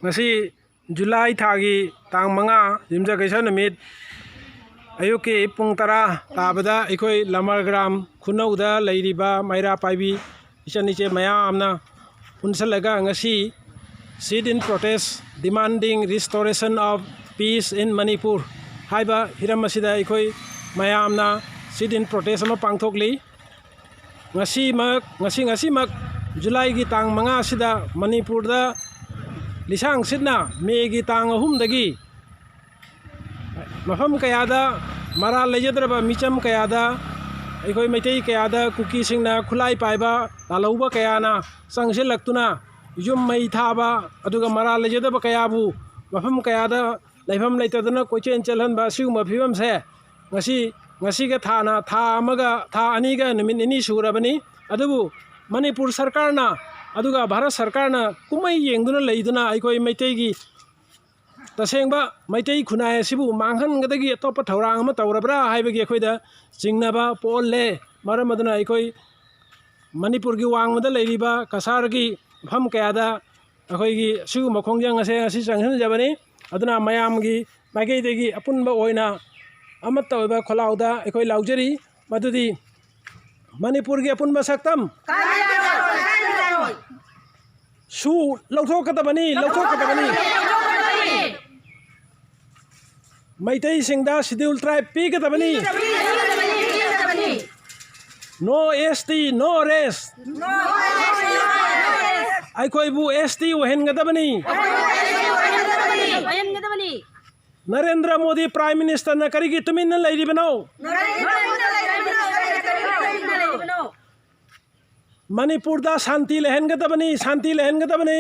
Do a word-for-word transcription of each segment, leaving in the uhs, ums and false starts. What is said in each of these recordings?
ꯉꯁꯤ ꯖꯨꯂꯥꯏ ꯊꯥꯒꯤ ꯇꯥꯡ ꯃꯉꯥ, ꯌꯨꯝꯖꯀꯩꯁ ꯅꯨꯃꯤꯠ, ꯑꯌꯨꯛꯀꯤ ꯄꯨꯡ ꯇꯔꯥ ꯇꯥꯕꯗ ꯑꯩꯈꯣꯏ ꯂꯃꯔꯒ꯭ꯔꯥꯝ ꯈꯨꯅꯧꯗ ꯂꯩꯔꯤꯕ ꯃꯩꯔꯥ ꯄꯥꯏꯕꯤ ꯏꯆꯟ ꯏꯆꯦ ꯃꯌꯥꯝꯅ ꯄꯨꯟꯁꯤꯜꯂꯒ ꯉꯁꯤ "Sit in Protest, Demanding Restoration of Peace in Manipur" ꯍꯥꯏꯕ ꯍꯤꯔꯝ ꯑꯁꯤꯗ ꯑꯩꯈꯣꯏ ꯃꯌꯥꯝꯅ sit in protest ꯑꯃ ꯄꯥꯡꯊꯣꯛꯂꯤ꯫ ꯉꯁꯤꯃꯛ, ꯉꯁꯤ, ꯉꯁꯤꯃꯛ ꯖꯨꯂꯥꯏꯒꯤ ꯇꯥꯡ ꯃꯉꯥ ꯑꯁꯤꯗ ꯃꯅꯤꯄꯨꯔꯗ ꯂꯤꯁꯥꯡ ꯁꯤꯠꯅ ꯃꯦꯒꯤ ꯇꯥꯡ ꯑꯍꯨꯝꯗꯒꯤ ꯃꯐꯝ ꯀꯌꯥꯗ ꯃꯔꯥꯜ ꯂꯩꯖꯗ꯭ꯔꯕ ꯃꯤꯆꯝ ꯀꯌꯥꯗ, ꯑꯩꯈꯣꯏ ꯃꯩꯇꯩ ꯀꯌꯥꯗ ꯀꯨꯀꯤꯁꯤꯡꯅ ꯈꯨꯠꯂꯥꯏ ꯄꯥꯏꯕ ꯂꯥꯜꯍꯧꯕ ꯀꯌꯥꯅ ꯆꯪꯁꯤꯜꯂꯛꯇꯨꯅ ꯌꯨꯝ ꯃꯩ ꯊꯥꯕ, ꯑꯗꯨꯒ ꯃꯔꯥꯜ ꯂꯩꯖꯗꯕ ꯀꯌꯥꯕꯨ ꯃꯐꯝ ꯀꯌꯥꯗ ꯂꯩꯐꯝ ꯂꯩꯇꯗꯅ ꯀꯣꯏꯆꯦꯟ ꯆꯦꯜꯍꯟꯕ, ꯑꯁꯤꯒꯨꯝꯕ ꯐꯤꯕꯝꯁꯦ ꯉꯁꯤ, ꯉꯁꯤꯒ ꯊꯥꯅ, ꯊꯥ ꯑꯃꯒ, ꯊꯥ ꯑꯅꯤꯒ ꯅꯨꯃꯤꯠ ꯅꯤꯅꯤ ꯁꯨꯔꯕꯅꯤ꯫ ꯑꯗꯨꯕꯨ ꯃꯅꯤꯄꯨꯔ ꯁꯔꯀꯥꯔꯅ, ꯑꯗꯨꯒ ꯚꯥꯔꯠ ꯁꯔꯀꯥꯔꯅ ꯀꯨꯝꯍꯩ ꯌꯦꯡꯗꯨꯅ ꯂꯩꯗꯨꯅ ꯑꯩꯈꯣꯏ ꯃꯩꯇꯩꯒꯤ, ꯇꯁꯦꯡꯕ ꯃꯩꯇꯩ ꯈꯨꯟꯅꯥꯏ ꯑꯁꯤꯕꯨ ꯃꯥꯡꯍꯟꯒꯗꯒꯤ ꯑꯇꯣꯞꯄ ꯊꯧꯔꯥꯡ ꯑꯃ ꯇꯧꯔꯕ꯭ꯔꯥ ꯍꯥꯏꯕꯒꯤ ꯑꯩꯈꯣꯏꯗ ꯆꯤꯡꯅꯕ ꯄꯣꯛꯍꯜꯂꯦ꯫ ꯃꯔꯝ ꯑꯗꯨꯅ ꯑꯩꯈꯣꯏ ꯃꯅꯤꯄꯨꯔꯒꯤ ꯋꯥꯡꯃꯗ ꯂꯩꯔꯤꯕ ꯀꯁꯥꯔꯒꯤ ꯃꯐꯝ ꯀꯌꯥꯗ ꯑꯩꯈꯣꯏꯒꯤ ꯑꯁꯤꯒꯨꯝꯕ ꯈꯣꯡꯖꯪ ꯑꯁꯦ ꯉꯁꯤ ꯆꯪꯁꯤꯟꯖꯕꯅꯤ꯫ ꯑꯗꯨꯅ ꯃꯌꯥꯝꯒꯤ ꯃꯥꯏꯀꯩꯗꯒꯤ ꯑꯄꯨꯟꯕ ꯑꯣꯏꯅ ꯑꯃꯠꯇ ꯑꯣꯏꯕ ꯈꯣꯜꯂꯥꯎꯗ ꯑꯩꯈꯣꯏ ꯂꯥꯎꯖꯔꯤ, ꯃꯗꯨꯗꯤ ꯃꯅꯤꯄꯨꯔꯒꯤ ꯑꯄꯨꯟꯕ ꯁꯛꯇꯝ ꯁꯨ ꯂꯧꯊꯣꯛꯀꯗꯕꯅꯤ, ꯂꯧꯊꯣꯛꯀꯗꯕꯅꯤ꯫ ꯃꯩꯇꯩꯁꯤꯡꯗ Scheduled Tribe ꯄꯤꯒꯗꯕꯅꯤ꯫ No S T, no rest꯫ ꯑꯩꯈꯣꯏꯕꯨ S T ꯑꯣꯏꯍꯟꯒꯗꯕꯅꯤ꯫ Narendra Modi Prime Ministerꯅ ꯀꯔꯤꯒꯤ ꯇꯨꯃꯤꯟꯅ ꯂꯩꯔꯤꯕꯅꯣ? ꯃꯅꯤꯄꯨꯔꯗ ꯁꯥꯟꯇꯤ ꯂꯩꯍꯟꯒꯗꯕꯅꯤ, ꯁꯥꯟꯇꯤ ꯂꯩꯍꯟꯒꯗꯕꯅꯤ꯫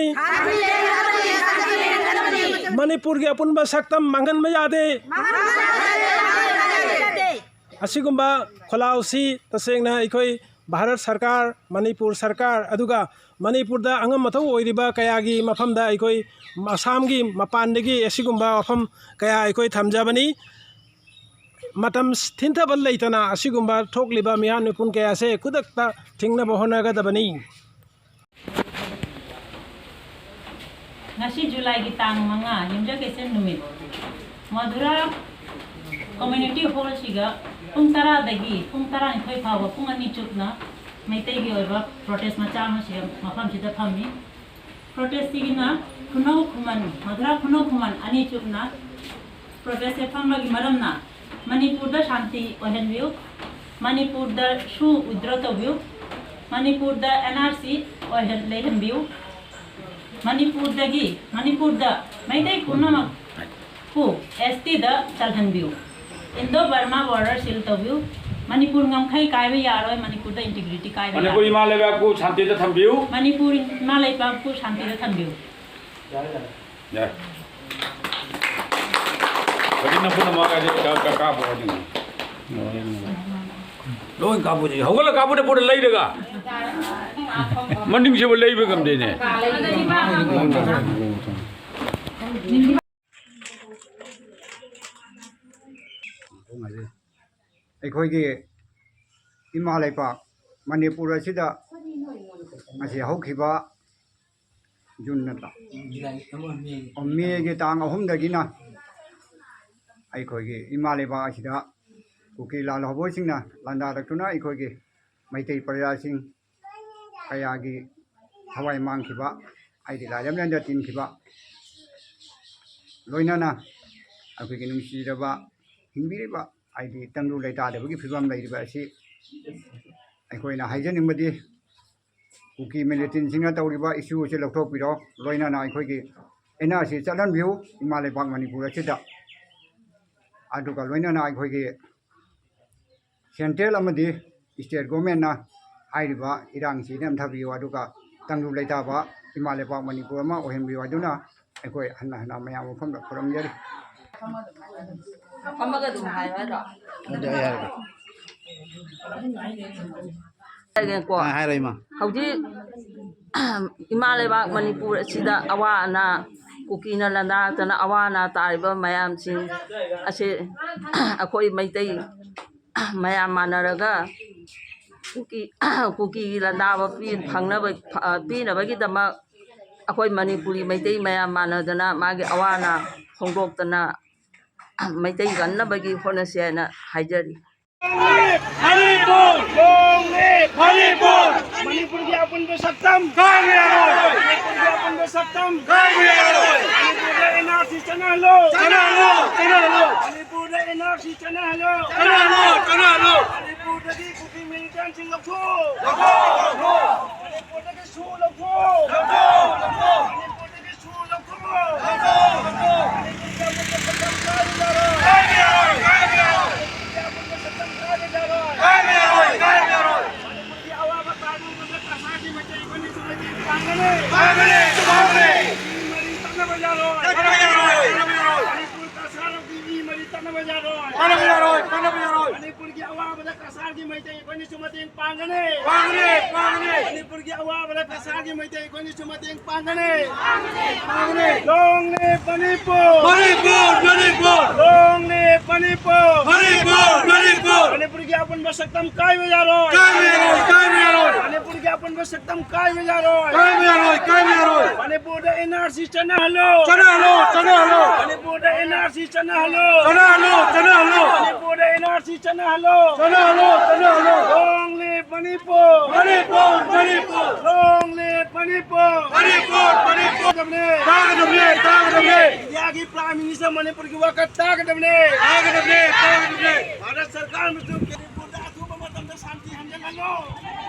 ꯃꯅꯤꯄꯨꯔꯒꯤ ꯑꯄꯨꯟꯕ ꯁꯛꯇꯝ ꯃꯥꯡꯍꯟꯕ ꯌꯥꯗꯦ꯫ ꯑꯁꯤꯒꯨꯝꯕ ꯈꯣꯜꯂꯥꯎꯁꯤ ꯇꯁꯦꯡꯅ ꯑꯩꯈꯣꯏ ꯚꯥꯔꯠ ꯁꯔꯀꯥꯔ, ꯃꯅꯤꯄꯨꯔ ꯁꯔꯀꯥꯔ, ꯑꯗꯨꯒ ꯃꯅꯤꯄꯨꯔꯗ ꯑꯉꯝ ꯑꯊꯧ ꯑꯣꯏꯔꯤꯕ ꯀꯌꯥꯒꯤ ꯃꯐꯝꯗ ꯑꯩꯈꯣꯏ ꯑꯁꯥꯝꯒꯤ ꯃꯄꯥꯟꯗꯒꯤ ꯑꯁꯤꯒꯨꯝꯕ ꯋꯥꯐꯝ ꯀꯌꯥ ꯑꯩꯈꯣꯏ ꯊꯝꯖꯕꯅꯤ꯫ ꯃꯇꯝ ꯊꯤꯟꯊꯕ ꯂꯩꯇꯅ ꯑꯁꯤꯒꯨꯝꯕ ꯊꯣꯛꯂꯤꯕ ꯃꯤꯍꯥꯠ ꯃꯤꯄꯨꯟ ꯀꯌꯥꯁꯦ ꯈꯨꯗꯛꯇ ꯊꯤꯡꯅꯕ ꯍꯣꯠꯅꯒꯗꯕꯅꯤ꯫ ꯉꯁꯤ ꯖꯨꯂꯥꯏꯒꯤ ꯇꯥꯡ ꯃꯉꯥ, ꯌꯨꯝꯖꯀꯩꯁꯦꯜ ꯅꯨꯃꯤꯠ, ꯃꯙꯨꯔꯥ ꯀꯝꯃ꯭ꯌꯨꯅꯤꯇꯤ ꯍꯣꯜꯁꯤꯒ ꯄꯨꯡ ꯇꯔꯥꯗꯒꯤ ꯄꯨꯡ ꯇꯔꯥꯅꯤꯊꯣꯏ ꯐꯥꯎꯕ, ꯄꯨꯡ ꯑꯅꯤ ꯆꯨꯞꯅ ꯃꯩꯇꯩꯒꯤ ꯑꯣꯏꯕ ꯄ꯭ꯔꯣꯇꯦꯁ ꯃꯆꯥ ꯑꯃ ꯁꯤꯗ, ꯃꯐꯝꯁꯤꯗ ꯐꯝꯃꯤ꯫ ꯄ꯭ꯔꯣꯇꯦꯁꯁꯤꯒꯤꯅ ꯈꯨꯅꯧ ꯈꯨꯃꯟ, ꯃꯙꯨꯔꯥ ꯈꯨꯅꯧ ꯈꯨꯃꯟ ꯑꯅꯤ ꯆꯨꯞꯅ ꯄ꯭ꯔꯣꯇꯦꯁꯁꯦ ꯐꯝꯕꯒꯤ ꯃꯔꯝꯅ, ꯃꯅꯤꯄꯨꯔꯗ ꯁꯥꯟꯇꯤ ꯑꯣꯏꯍꯟꯕꯤꯌꯨ, ꯃꯅꯤꯄꯨꯔꯗ ꯁꯨ ꯋꯤꯗ꯭ꯔꯣ ꯇꯧꯕꯤꯌꯨ, ꯃꯅꯤꯄꯨꯔꯗ ꯑꯦꯟ ꯑꯥꯔ ꯁꯤ ꯑꯣꯏꯍꯟ-, ꯂꯩꯍꯟꯕꯤꯌꯨ, ꯃꯅꯤꯄꯨꯔꯗꯒꯤ, ꯃꯅꯤꯄꯨꯔꯗ ꯃꯩꯇꯩ ꯄꯨꯝꯅꯃꯛꯄꯨ ꯑꯦꯁ ꯇꯤꯗ ꯆꯜꯍꯟꯕꯤꯌꯨ, ꯏꯟꯗꯣ ꯕꯔꯃꯥ ꯕꯣꯔꯗꯔ ꯁꯤꯜ ꯇꯧꯕꯤꯌꯨ, ꯃꯅꯤꯄꯨꯔ ꯉꯝꯈꯩ ꯀꯥꯏꯕ ꯌꯥꯔꯣꯏ, ꯃꯅꯤꯄꯨꯔꯗ ꯏꯟꯇꯤꯒ꯭ꯔꯤꯇꯤ ꯀꯥꯏꯕ ꯃꯅꯤꯄꯨꯔ ꯌꯥꯔꯣꯏ꯫ ꯏꯃꯥ ꯂꯩꯕꯥꯛꯄꯨ ꯁꯥꯟꯇꯤꯗ ꯊꯝꯕꯤꯌꯨ꯫ ꯃꯅꯤꯄꯨꯔ ꯏꯃꯥ ꯂꯩꯕꯥꯛꯄꯨ ꯁꯥꯟꯇꯤꯗ ꯊꯝꯕꯤꯌꯨ꯫ ꯌꯥꯔꯦ꯫ ꯍꯧꯖꯤꯛꯅ ꯄꯨꯝꯅꯃꯛ ꯍꯥꯏꯗꯤ ꯀ-, ꯀ-, ꯀꯥꯞꯄꯣ ꯍꯥꯏꯗꯤ꯫ ꯂꯣꯏ ꯀꯥꯞꯄꯨꯗꯤ꯫ ꯍꯧꯒꯠꯂ ꯀꯥꯞꯄꯨꯗꯤ ꯄꯨꯔ ꯂꯩꯔꯒ꯫ ꯃꯅꯤꯡꯁꯤꯕꯨ ꯂꯩꯕ ꯉꯝꯗꯦꯅꯦ꯫ ꯑꯩꯈꯣꯏꯒꯤ ꯏꯃꯥ ꯂꯩꯄꯥꯛ ꯃꯅꯤꯄꯨꯔ ꯑꯁꯤꯗ ꯉꯁꯤ ꯍꯧꯈꯤꯕ ꯖꯨꯟ ꯅꯠꯇ꯭ꯔꯣ? ꯖꯨꯂꯥꯏ ꯑꯃ, ꯃꯦꯒꯤ꯫ ꯑꯣ, ꯃꯦꯒꯤ ꯇꯥꯡ ꯑꯍꯨꯝꯗꯒꯤꯅ ꯑꯩꯈꯣꯏꯒꯤ ꯏꯃꯥ ꯂꯩꯕꯥꯛ ꯑꯁꯤꯗ ꯀꯨꯀꯤ ꯂꯥꯜꯍꯧꯕꯁꯤꯡꯅ ꯂꯥꯟꯗꯥꯔꯛꯇꯨꯅ ꯑꯩꯈꯣꯏꯒꯤ ꯃꯩꯇꯩ ꯄ꯭ꯔꯖꯥꯁꯤꯡ ꯀꯌꯥꯒꯤ ꯊꯋꯥꯏ ꯃꯥꯡꯈꯤꯕ, ꯍꯥꯏꯗꯤ ꯂꯥꯏꯔꯝꯂꯦꯟꯗ ꯇꯤꯟꯈꯤꯕ, ꯂꯣꯏꯅꯅ ꯑꯩꯈꯣꯏꯒꯤ ꯅꯨꯡꯁꯤꯔꯕ ꯍꯤꯡꯕꯤꯔꯤꯕ, ꯍꯥꯏꯗꯤ ꯇꯪꯗꯨ ꯂꯩꯇꯥꯗꯕꯒꯤ ꯐꯤꯕꯝ ꯂꯩꯔꯤꯕ ꯑꯁꯤ ꯑꯩꯈꯣꯏꯅ ꯍꯥꯏꯖꯅꯤꯡꯕꯗꯤ, ꯀꯨꯀꯤ ꯃꯤꯂꯤꯇꯦꯟꯁꯤꯡꯅ ꯇꯧꯔꯤꯕ ꯏꯁꯨ ꯑꯁꯤ ꯂꯧꯊꯣꯛꯄꯤꯔꯣ, ꯂꯣꯏꯅꯅ ꯑꯩꯈꯣꯏꯒꯤ ꯑꯦꯟ ꯑꯥꯔ ꯁꯤ ꯆꯠꯍꯟꯕꯤꯌꯨ ꯏꯃꯥ ꯂꯩꯕꯥꯛ ꯃꯅꯤꯄꯨꯔ ꯑꯁꯤꯗ꯫ ꯑꯗꯨꯒ ꯂꯣꯏꯅꯅ ꯑꯩꯈꯣꯏꯒꯤ ꯁꯦꯟꯇ꯭ꯔꯦꯜ ꯑꯃꯗꯤ ꯁ꯭ꯇꯦꯠ ꯒꯣꯔꯃꯦꯟꯅ ꯍꯥꯏꯔꯤꯕ ꯏꯔꯥꯡꯁꯤ ꯅꯝꯊꯕꯤꯌꯨ, ꯑꯗꯨꯒ ꯇꯪꯗꯨ ꯂꯩꯇꯥꯕ ꯏꯃꯥ ꯂꯩꯄꯥꯛ ꯃꯅꯤꯄꯨꯔ ꯑꯃ ꯑꯣꯏꯍꯟꯕꯤꯌꯨ ꯍꯥꯏꯗꯨꯅ ꯑꯩꯈꯣꯏ ꯍꯟꯅ ꯍꯟꯅ ꯃꯌꯥꯝ ꯃꯐꯝꯗ ꯈꯨꯔꯨꯝꯖꯔꯤ꯫ ꯐꯝꯃꯒ ꯑꯗꯨꯝ ꯍꯥꯏꯌꯣ ꯍꯥꯏꯔꯣ? ꯑꯗꯨ ꯑꯩ ꯍꯥꯏꯔꯒꯦ꯫ ꯍꯥꯏꯔꯒꯦꯀꯣ꯫ ꯑꯥ, ꯍꯥꯏꯔꯣ, ꯏꯃꯥ꯫ ꯍꯧꯖꯤꯛ ꯏꯃꯥ ꯂꯩꯕꯥꯛ ꯃꯅꯤꯄꯨꯔ ꯑꯁꯤꯗ ꯑꯋꯥ ꯑꯅꯥ, ꯀꯨꯀꯤꯅ ꯂꯥꯟꯗꯥꯔꯛꯇꯅ ꯑꯋꯥ ꯑꯅꯥ ꯇꯥꯔꯤꯕ ꯃꯌꯥꯝꯁꯤꯡ ꯑꯁꯦ ꯑꯩꯈꯣꯏ ꯃꯩꯇꯩ ꯃꯌꯥꯝ ꯃꯥꯟꯅꯔꯒ ꯀꯨꯀꯤ, ꯀꯨꯀꯤꯒꯤ ꯂꯥꯟꯗꯥꯕ ꯄꯤ-, ꯐꯪꯅꯕ, ꯐ-, ꯄꯤꯅꯕꯒꯤꯗꯃꯛ ꯑꯩꯈꯣꯏ ꯃꯅꯤꯄꯨꯔꯤ ꯃꯩꯇꯩ ꯃꯌꯥꯝ ꯃꯥꯟꯅꯗꯅ ꯃꯥꯒꯤ ꯑꯋꯥ ꯑꯅꯥ ꯐꯣꯡꯗꯣꯛꯇꯅ ꯃꯩꯇꯩ ꯀꯟꯅꯕꯒꯤ ꯍꯣꯠꯅꯁꯤ ꯍꯥꯏꯅ ꯍꯥꯏꯖꯔꯤ꯫ ꯃꯅꯤꯄꯨꯔ! ꯂꯣꯡ ꯂꯤꯚ! ꯃꯅꯤꯄꯨꯔ! ꯃꯅꯤꯄꯨꯔꯒꯤ ꯑꯄꯨꯟꯕ ꯁꯛꯇꯝ! ꯀꯥꯏꯕ ꯌꯥꯔꯣꯏ! ꯃꯅꯤꯄꯨꯔꯒꯤ ꯑꯄꯨꯟꯕ ꯁꯛꯇꯝ! ꯀꯥꯏꯕ ꯌꯥꯔꯣꯏ! ꯃꯅꯤꯄꯨꯔꯗ ꯑꯦꯟ ꯑꯥꯔ ꯁꯤ ꯆꯠꯅꯍꯜꯂꯣ! ꯆꯠꯅꯍꯜꯂꯣ! ꯆꯠꯅꯍꯜꯂꯣ! ꯃꯅꯤꯄꯨꯔꯗ ꯑꯦꯟ ꯑꯥꯔ ꯁꯤ ꯆꯠꯅꯍꯜꯂꯣ! ꯆꯠꯅꯍꯜꯂꯣ! ꯆꯠꯅꯍꯜꯂꯣ! ꯃꯅꯤꯄꯨꯔꯗꯒꯤ ꯀꯨꯀꯤ ꯃꯤꯂꯤꯇꯦꯟꯁꯤꯡ ꯂꯧꯊꯣꯛꯑꯣ! ꯂꯧꯊꯣꯛꯑꯣ! ꯂꯧꯊꯣꯛꯑꯣ! ꯃꯅꯤꯄꯨꯔꯗꯒꯤ ꯁꯨ ꯂꯧꯊꯣꯛꯑꯣ! ꯂꯧꯊꯣꯛꯑꯣ! ꯂꯧꯊꯣꯛꯑꯣ! ꯃꯅꯤꯄꯨꯔꯗꯒꯤ ꯁꯨ ꯂꯧꯊꯣꯛꯑꯣ! ꯂꯧꯊꯣꯛꯑꯣ! ꯂꯧꯊꯣꯛꯑꯣ! ꯃꯅꯤꯄꯨꯔꯒꯤ ꯑꯄꯨꯟꯕ ꯁꯛꯇꯝ ꯀꯥꯏꯕ ꯌꯥꯔꯣꯏ! ꯀꯥꯏꯕ ꯌꯥꯔꯣꯏ! ꯀꯥꯏꯕ ꯌꯥꯔꯣꯏ! ꯃꯅꯤꯄꯨꯔꯒꯤ ꯑꯄꯨꯟꯕ ꯁꯛꯇꯝ ꯀꯥꯏꯕ ꯌꯥꯔꯣꯏ! ꯀꯥꯏꯕ ꯌꯥꯔꯣꯏ! ꯀꯥꯏꯕ ꯌꯥꯔꯣꯏ! ꯃꯅꯤꯄꯨꯔꯒꯤ ꯑꯋꯥꯕ ꯇꯥꯔꯕ ꯃꯇꯝꯗ ꯀꯁꯥꯔꯒꯤ ꯃꯩꯇꯩ ꯑꯩꯈꯣꯏꯅꯁꯨ ꯃꯇꯦꯡ ꯄꯥꯡꯒꯅꯤ! ꯄꯥꯡꯒꯅꯤ! ꯄꯥꯡꯒꯅꯤ! ꯃꯤ ꯃꯔꯤ ꯇꯠꯅꯕ ꯌꯥꯔꯣꯏ! ꯇꯠꯅꯕ ꯌꯥꯔꯣꯏ! ꯇꯠꯅꯕ ꯌꯥꯔꯣꯏ! ꯃꯅꯤꯄꯨꯔ ꯀꯁꯥꯔꯒꯤ ꯃꯤ ꯃꯔꯤ ꯇꯠꯅꯕ ꯌꯥꯔꯣꯏ! ꯇꯠꯅꯕ ꯌꯥꯔꯣꯏ! ꯇꯠꯅꯕ ꯌꯥꯔꯣꯏ! ꯃꯅꯤꯄꯨꯔꯒꯤ ꯑꯋꯥꯕꯗ ꯀꯁꯥꯔꯒꯤ ꯃꯩꯇꯩ ꯑꯩꯈꯣꯏꯅꯁꯨ ꯃꯇꯦꯡ ꯄꯥꯡꯒꯅꯤ! ꯄꯥꯡꯒꯅꯤ! ꯄꯥꯡꯒꯅꯤ! ꯃꯅꯤꯄꯨꯔꯒꯤ ꯑꯋꯥꯕꯗ ꯀꯁꯥꯔꯒꯤ ꯃꯩꯇꯩ ꯑꯩꯈꯣꯏꯅꯁꯨ ꯃꯇꯦꯡ ꯄꯥꯡꯒꯅꯤ! ꯄꯥꯡꯒꯅꯤ! Long live Manipur! Manipur! Manipur! Long live Manipur! Manipur! Manipur! ꯃꯅꯤꯄꯨꯔꯒꯤ ꯑꯄꯨꯟꯕ ꯁꯛꯇꯝ ꯀꯥꯏꯕ ꯌꯥꯔꯣꯏ! ꯀꯥꯏꯕ ꯌꯥꯔꯣꯏ! ꯀꯥꯏꯕ ꯌꯥꯔꯣꯏ! ꯃꯅꯤꯄꯨꯔꯒꯤ ꯑꯄꯨꯟꯕ ꯁꯛꯇꯝ ꯀꯥꯏꯕ ꯌꯥꯔꯣꯏ! ꯀꯥꯏꯕ ꯌꯥꯔꯣꯏ! ꯀꯥꯏꯕ ꯌꯥꯔꯣꯏ! ꯃꯅꯤꯄꯨꯔꯗ ꯑꯦꯟ ꯑꯥꯔ ꯁꯤ ꯆꯠꯅꯍꯜꯂꯣ! ꯆꯠꯅꯍꯜꯂꯣ! ꯆꯠꯅꯍꯜꯂꯣ! ꯃꯅꯤꯄꯨꯔꯗ ꯑꯦꯟ ꯑꯥꯔ ꯁꯤ ꯆꯠꯅꯍꯜꯂꯣ! ꯆꯠꯅꯍꯜꯂꯣ! ꯆꯠꯅꯍꯜꯂꯣ! ꯃꯅꯤꯄꯨꯔꯗ and R C ꯆꯠꯅꯍꯜꯂꯣ! ꯆꯠꯅꯍꯜꯂꯣ! ꯆꯠꯅꯍꯜꯂꯣ! Long live Manipur! Manipur! Manipur! Long live Manipur! Manipur! Manipur! ꯇꯥꯒꯗꯕꯅꯦ! ꯇꯥꯒꯗꯕꯅꯦ! ꯇꯥꯒꯗꯕꯅꯦ! ꯏꯟꯗꯤꯌꯥꯒꯤ ꯄ꯭ꯔꯥꯏꯝ ꯃꯤꯅꯤꯁꯇꯔ ꯃꯅꯤꯄꯨꯔꯒꯤ ꯋꯥꯀꯠ ꯇꯥꯒꯗꯕꯅꯦ! ꯇꯥꯒꯗꯕꯅꯦ! ꯇꯥꯒꯗꯕꯅꯦ! ꯚꯥꯔꯠ ꯁꯔꯀꯥꯔ ꯑꯃꯁꯨꯡ ꯃꯅꯤꯄꯨꯔꯗ ꯑꯊꯨꯕ ꯃꯇꯝꯗ ꯁꯥꯟꯇꯤ ꯍꯟꯖꯤꯜꯍꯜꯂꯣ!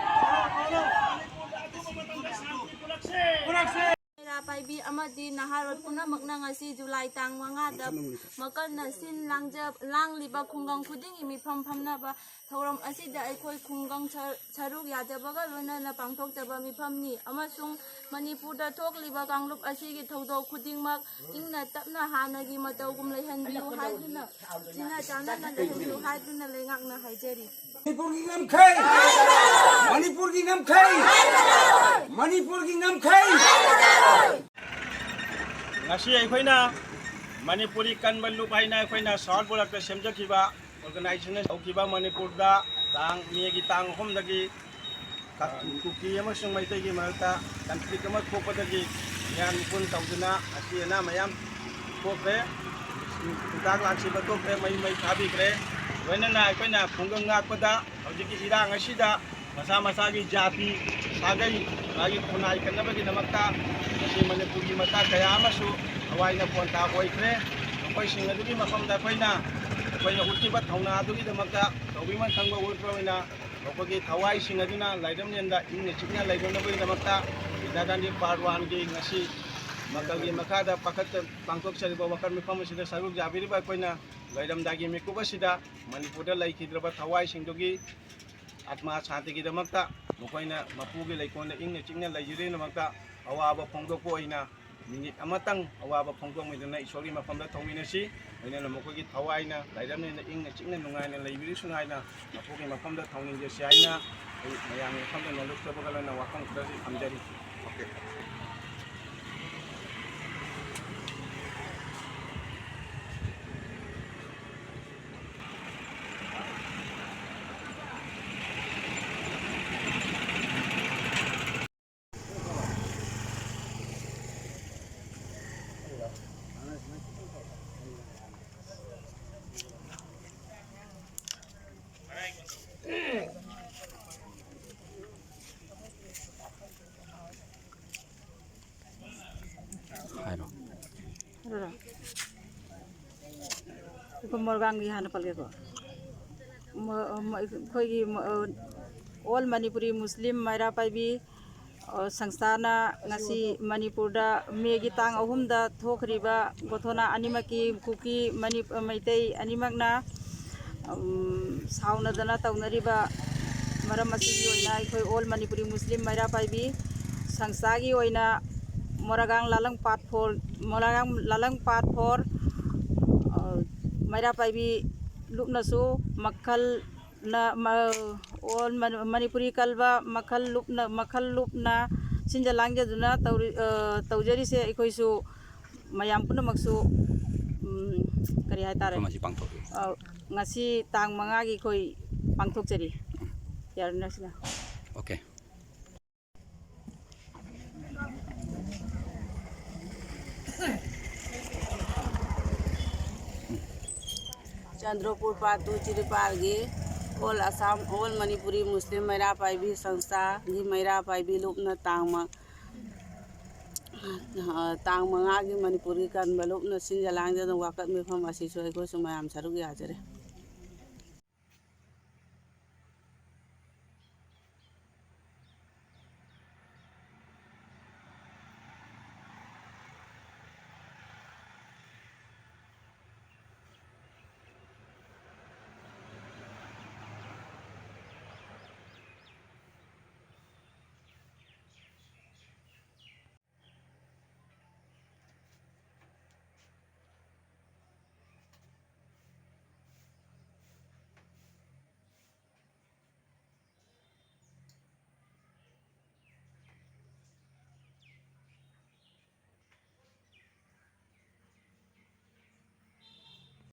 ꯃꯅꯤꯄꯨꯔꯗ ꯑꯊꯨꯕ ꯃꯇꯝꯗ ꯁꯥꯟꯇꯤ ꯄꯨꯔꯛꯁꯦ! ꯄꯨꯔꯛꯁꯦ! ꯃꯩꯔꯥ ꯄꯥꯏꯕꯤ ꯑꯃꯗꯤ ꯅꯍꯥꯔꯣꯜ ꯄꯨꯝꯅꯃꯛꯅ ꯉꯁꯤ ꯖꯨꯂꯥꯏ ꯇꯥꯡ ꯃꯉꯥꯗ ꯃꯀꯟꯅ ꯁꯤꯟ ꯂꯥꯡꯖ-, ꯂꯥꯡꯂꯤꯕ ꯈꯨꯡꯒꯪ ꯈꯨꯗꯤꯡꯒꯤ ꯃꯤꯐꯝ ꯐꯝꯅꯕ ꯊꯧꯔꯝ ꯑꯁꯤꯗ ꯑꯩꯈꯣꯏ ꯈꯨꯡꯒꯪ ꯁꯔ-, ꯁꯔꯨꯛ ꯌꯥꯖꯕꯒ ꯂꯣꯏꯅꯅ ꯄꯥꯡꯊꯣꯛꯆꯕ ꯃꯤꯐꯝꯅꯤ ꯑꯃꯁꯨꯡ ꯃꯅꯤꯄꯨꯔꯗ ꯊꯣꯛꯂꯤꯕ ꯀꯥꯡꯂꯨꯞ ꯑꯁꯤꯒꯤ ꯊꯧꯗꯣꯛ ꯈꯨꯗꯤꯡꯃꯛ ꯏꯪꯅ ꯇꯞꯅ ꯍꯥꯟꯅꯒꯤ ꯃꯇꯧꯒꯨꯝ ꯂꯩꯍꯟꯕꯤꯌꯨ ꯍꯥꯏꯗꯨꯅ, ꯆꯤꯟꯅ ꯆꯥꯟꯅꯅ ꯂꯩꯍꯟꯕꯤꯌꯨ ꯍꯥꯏꯗꯨꯅ ꯂꯩꯉꯥꯛꯅ ꯍꯥꯏꯖꯔꯤ꯫ ꯃꯅꯤꯄꯨꯔꯒꯤ ꯉꯝꯈꯩ! ꯃꯅꯤꯄꯨꯔꯒꯤ ꯉꯝꯈꯩ! ꯃꯅꯤꯄꯨꯔꯒꯤ ꯉꯝꯈꯩ! ꯉꯁꯤ ꯑꯩꯈꯣꯏꯅ ꯃꯅꯤꯄꯨꯔꯤ ꯀꯟꯕ ꯂꯨꯞ ꯍꯥꯏꯅ ꯑꯩꯈꯣꯏꯅ ꯁꯥꯎꯠ ꯕ꯭ꯂꯣꯛꯇ ꯁꯦꯝꯖꯈꯤꯕ ꯑꯣꯔꯒꯅꯥꯏꯖꯦꯁꯟ ꯍꯧꯈꯤꯕ ꯃꯅꯤꯄꯨꯔꯗ ꯇꯥꯡ, ꯃꯦꯒꯤ ꯇꯥꯡ ꯑꯍꯨꯝꯗꯒꯤ ꯀꯨꯀꯤ ꯑꯃꯁꯨꯡ ꯃꯩꯇꯩꯒꯤ ꯃꯔꯛꯇ ꯀꯟꯐ꯭ꯂꯤꯛ ꯑꯃ ꯊꯣꯛꯄꯗꯒꯤ ꯃꯤꯌꯥꯝ ꯃꯤꯄꯨꯟ ꯇꯧꯗꯨꯅ ꯑꯁꯤ ꯑꯅꯥ ꯃꯌꯥꯝ ꯊꯣꯛꯈ꯭ꯔꯦ꯫ ꯍꯤꯗꯥꯛ ꯂꯥꯟꯊꯤꯕ ꯊꯣꯛꯈ꯭ꯔꯦ, ꯃꯩ ꯃꯩ ꯊꯥꯕꯤꯈ꯭ꯔꯦ꯫ ꯂꯣꯏꯅꯅ ꯑꯩꯈꯣꯏꯅ ꯈꯨꯡꯒꯪ ꯉꯥꯛꯄꯗ ꯍꯧꯖꯤꯛꯀꯤ ꯏꯔꯥꯡ ꯑꯁꯤꯗ ꯃꯁꯥ ꯃꯁꯥꯒꯤ ꯖꯥꯇꯤ, ꯁꯥꯒꯩ, ꯃꯥꯒꯤ ꯈꯨꯟꯅꯥꯏ ꯀꯟꯅꯕꯒꯤꯗꯃꯛꯇ ꯉꯁꯤ ꯃꯅꯤꯄꯨꯔꯒꯤ ꯃꯆꯥ ꯀꯌꯥ ꯑꯃꯁꯨ ꯊꯋꯥꯏꯅ ꯄꯣꯟꯊꯥ ꯑꯣꯏꯈ꯭ꯔꯦ꯫ ꯃꯈꯣꯏꯁꯤꯡ ꯑꯗꯨꯒꯤ ꯃꯐꯝꯗ ꯑꯩꯈꯣꯏꯅ, ꯑꯩꯈꯣꯏꯅ ꯎꯠꯈꯤꯕ ꯊꯧꯅꯥ ꯑꯗꯨꯒꯤꯗꯃꯛꯇ ꯇꯧꯕꯤꯃꯟ ꯈꯪꯕ ꯎꯠꯄ ꯑꯣꯏꯅ ꯃꯈꯣꯏꯒꯤ ꯊꯋꯥꯏꯁꯤꯡ ꯑꯗꯨꯅ ꯂꯥꯏꯔꯝꯂꯦꯟꯗ ꯏꯪꯅ ꯆꯤꯛꯅ ꯂꯩꯅꯅꯕꯒꯤꯗꯃꯛꯇ ꯏꯟꯗꯤꯔꯥ ꯒꯥꯟꯙꯤ ꯄꯥꯔꯠ ꯋꯥꯟꯒꯤ ꯉꯁꯤ ꯃꯀꯜꯒꯤ ꯃꯈꯥꯗ ꯄꯥꯈꯠ-, ꯄꯥꯡꯊꯣꯛꯆꯔꯤꯕ ꯋꯥꯀꯠ ꯃꯤꯐꯝ ꯑꯁꯤꯗ ꯁꯔꯨꯛ ꯌꯥꯕꯤꯔꯤꯕ ꯑꯩꯈꯣꯏꯅ ꯂꯣꯏꯔꯝꯗꯥꯏꯒꯤ ꯃꯤꯀꯨꯞ ꯑꯁꯤꯗ ꯃꯅꯤꯄꯨꯔꯗ ꯂꯩꯈꯤꯗ꯭ꯔꯕ ꯊꯋꯥꯏꯁꯤꯡꯗꯨꯒꯤ ꯑꯥꯠꯃꯥ ꯁꯥꯟꯇꯤꯒꯤꯗꯃꯛꯇ, ꯃꯈꯣꯏꯅ ꯃꯄꯨꯒꯤ ꯂꯩꯀꯣꯜꯗ ꯏꯪꯅ ꯆꯤꯛꯅ ꯂꯩꯖꯔꯤꯕꯒꯤꯗꯃꯛꯇ ꯑꯋꯥꯕ ꯐꯣꯡꯗꯣꯛꯄ ꯑꯣꯏꯅ ꯃꯤꯅꯤꯠ ꯑꯃꯇꯪ ꯑꯋꯥꯕ ꯐꯣꯡꯗꯣꯛꯃꯤꯟꯅꯗꯨꯅ ꯏꯁꯣꯔꯒꯤ ꯃꯐꯝꯗ ꯊꯧꯃꯤꯟꯅꯁꯤ꯫ ꯂꯣꯏꯅꯅ ꯃꯈꯣꯏꯒꯤ ꯊꯋꯥꯏꯅ ꯂꯥꯏꯔꯝꯅꯤꯅ ꯏꯪꯅ ꯆꯤꯛꯅ ꯅꯨꯡꯉꯥꯏꯅ ꯂꯩꯕꯤꯔꯁꯅꯨ ꯍꯥꯏꯅ ꯃꯄꯨꯒꯤ ꯃꯐꯝꯗ ꯊꯧꯅꯤꯖꯁꯤ ꯍꯥꯏꯅ ꯑꯩ ꯃꯌꯥꯝꯒꯤ ꯃꯐꯝꯗ ꯅꯣꯂꯨꯛꯆꯕꯒ ꯂꯣꯏꯅꯅ ꯋꯥꯐꯝ ꯈꯔꯁꯤ ꯊꯝꯖꯔꯤ꯫ ꯍꯥꯏꯔꯣ꯫ ꯑꯩꯈꯣꯏ ꯃꯣꯔꯒꯥꯡꯒꯤ ꯍꯥꯟꯅ ꯄꯜꯒꯦꯀꯣ꯫ ꯃ-, ꯃ-, ꯑꯩꯈꯣꯏꯒꯤ ꯃ-, ꯑ, ꯑꯣꯜ ꯃꯅꯤꯄꯨꯔꯤ ꯃꯨꯁꯂꯤꯝ ꯃꯩꯔꯥ ꯄꯥꯏꯕꯤ, ꯑ, ꯁꯪꯁꯊꯥꯅ ꯉꯁꯤ ꯃꯅꯤꯄꯨꯔꯗ ꯃꯦꯒꯤ ꯇꯥꯡ ꯑꯍꯨꯝꯗ ꯊꯣꯛꯈ꯭ꯔꯤꯕ ꯒꯣꯊꯣꯅꯥ ꯑꯅꯤꯃꯛꯀꯤ ꯀꯨꯀꯤ, ꯃꯅꯤ-, ꯃꯩꯇꯩ ꯑꯅꯤꯃꯛꯅ, ꯎꯝ, ꯁꯥꯎꯅꯗꯅ ꯇꯧꯅꯔꯤꯕ ꯃꯔꯝ ꯑꯁꯤꯒꯤ ꯑꯣꯏꯅ ꯑꯩꯈꯣꯏ ꯑꯣꯜ ꯃꯅꯤꯄꯨꯔꯤ ꯃꯨꯁꯂꯤꯝ ꯃꯩꯔꯥ ꯄꯥꯏꯕꯤ ꯁꯪꯁꯊꯥꯒꯤ ꯑꯣꯏꯅ ꯃꯣꯔꯥꯒꯥꯡ ꯂꯥꯂꯪ ꯄꯥꯠ ꯐꯣꯔ, ꯃꯣꯔꯥꯒꯥꯡ ꯂꯥꯂꯪ ꯄꯥꯠ ꯐꯣꯔ, ꯑ, ꯃꯩꯔꯥ ꯄꯥꯏꯕꯤ ꯂꯨꯞꯅꯁꯨ ꯃꯈꯜ ꯅ-, ꯃ-, ꯑꯣꯜ ꯃꯅꯤ-, ꯃꯅꯤꯄꯨꯔꯤ ꯀꯜꯕ ꯃꯈꯜ ꯂꯨꯞꯅ, ꯃꯈꯜ ꯂꯨꯞꯅ ꯁꯤꯟꯖ ꯂꯥꯡꯖꯗꯨꯅ ꯇꯧꯔꯤ-, ꯑ, ꯇꯧꯖꯔꯤꯁꯦ ꯑꯩꯈꯣꯏꯁꯨ ꯃꯌꯥꯝ ꯄꯨꯝꯅꯃꯛꯁꯨ, ꯎꯝ, ꯀꯔꯤ ꯍꯥꯏꯇꯥꯔꯦ? ꯃꯐꯝ ꯑꯁꯤ ꯄꯥꯡꯊꯣꯛꯏ꯫ ꯑ, ꯉꯁꯤ ꯇꯥꯡ ꯃꯉꯥꯒꯤ ꯑꯩꯈꯣꯏ ꯄꯥꯡꯊꯣꯛꯆꯔꯤ꯫ ꯌꯥꯔꯦ, ꯅꯔꯁꯤꯅ꯫ ꯑꯣꯀꯦ꯫ ꯆꯟꯗ꯭ꯔꯄꯨꯔ ꯄꯥꯠꯇꯨ ꯆꯤꯔꯤꯄꯥꯜꯒꯤ ꯑꯣꯜ ꯑꯁꯥꯝ, ꯑꯣꯜ ꯃꯅꯤꯄꯨꯔꯤ ꯃꯨꯁꯂꯤꯝ ꯃꯩꯔꯥ ꯄꯥꯏꯕꯤ ꯁꯪꯁꯊꯥꯒꯤ ꯃꯩꯔꯥ ꯄꯥꯏꯕꯤ ꯂꯨꯞꯅ ꯇꯥꯡ ꯃ-, ꯑ, ꯇꯥꯡ ꯃꯉꯥꯒꯤ ꯃꯅꯤꯄꯨꯔꯒꯤ ꯀꯟꯕ ꯂꯨꯞꯅ ꯁꯤꯟꯖ ꯂꯥꯡꯖꯗꯨꯅ ꯋꯥꯀꯠ ꯃꯤꯐꯝ ꯑꯁꯤꯁꯨ ꯑꯩꯈꯣꯏꯁꯨ ꯃꯌꯥꯝ ꯁꯔꯨꯛ ꯌꯥꯖꯔꯤ꯫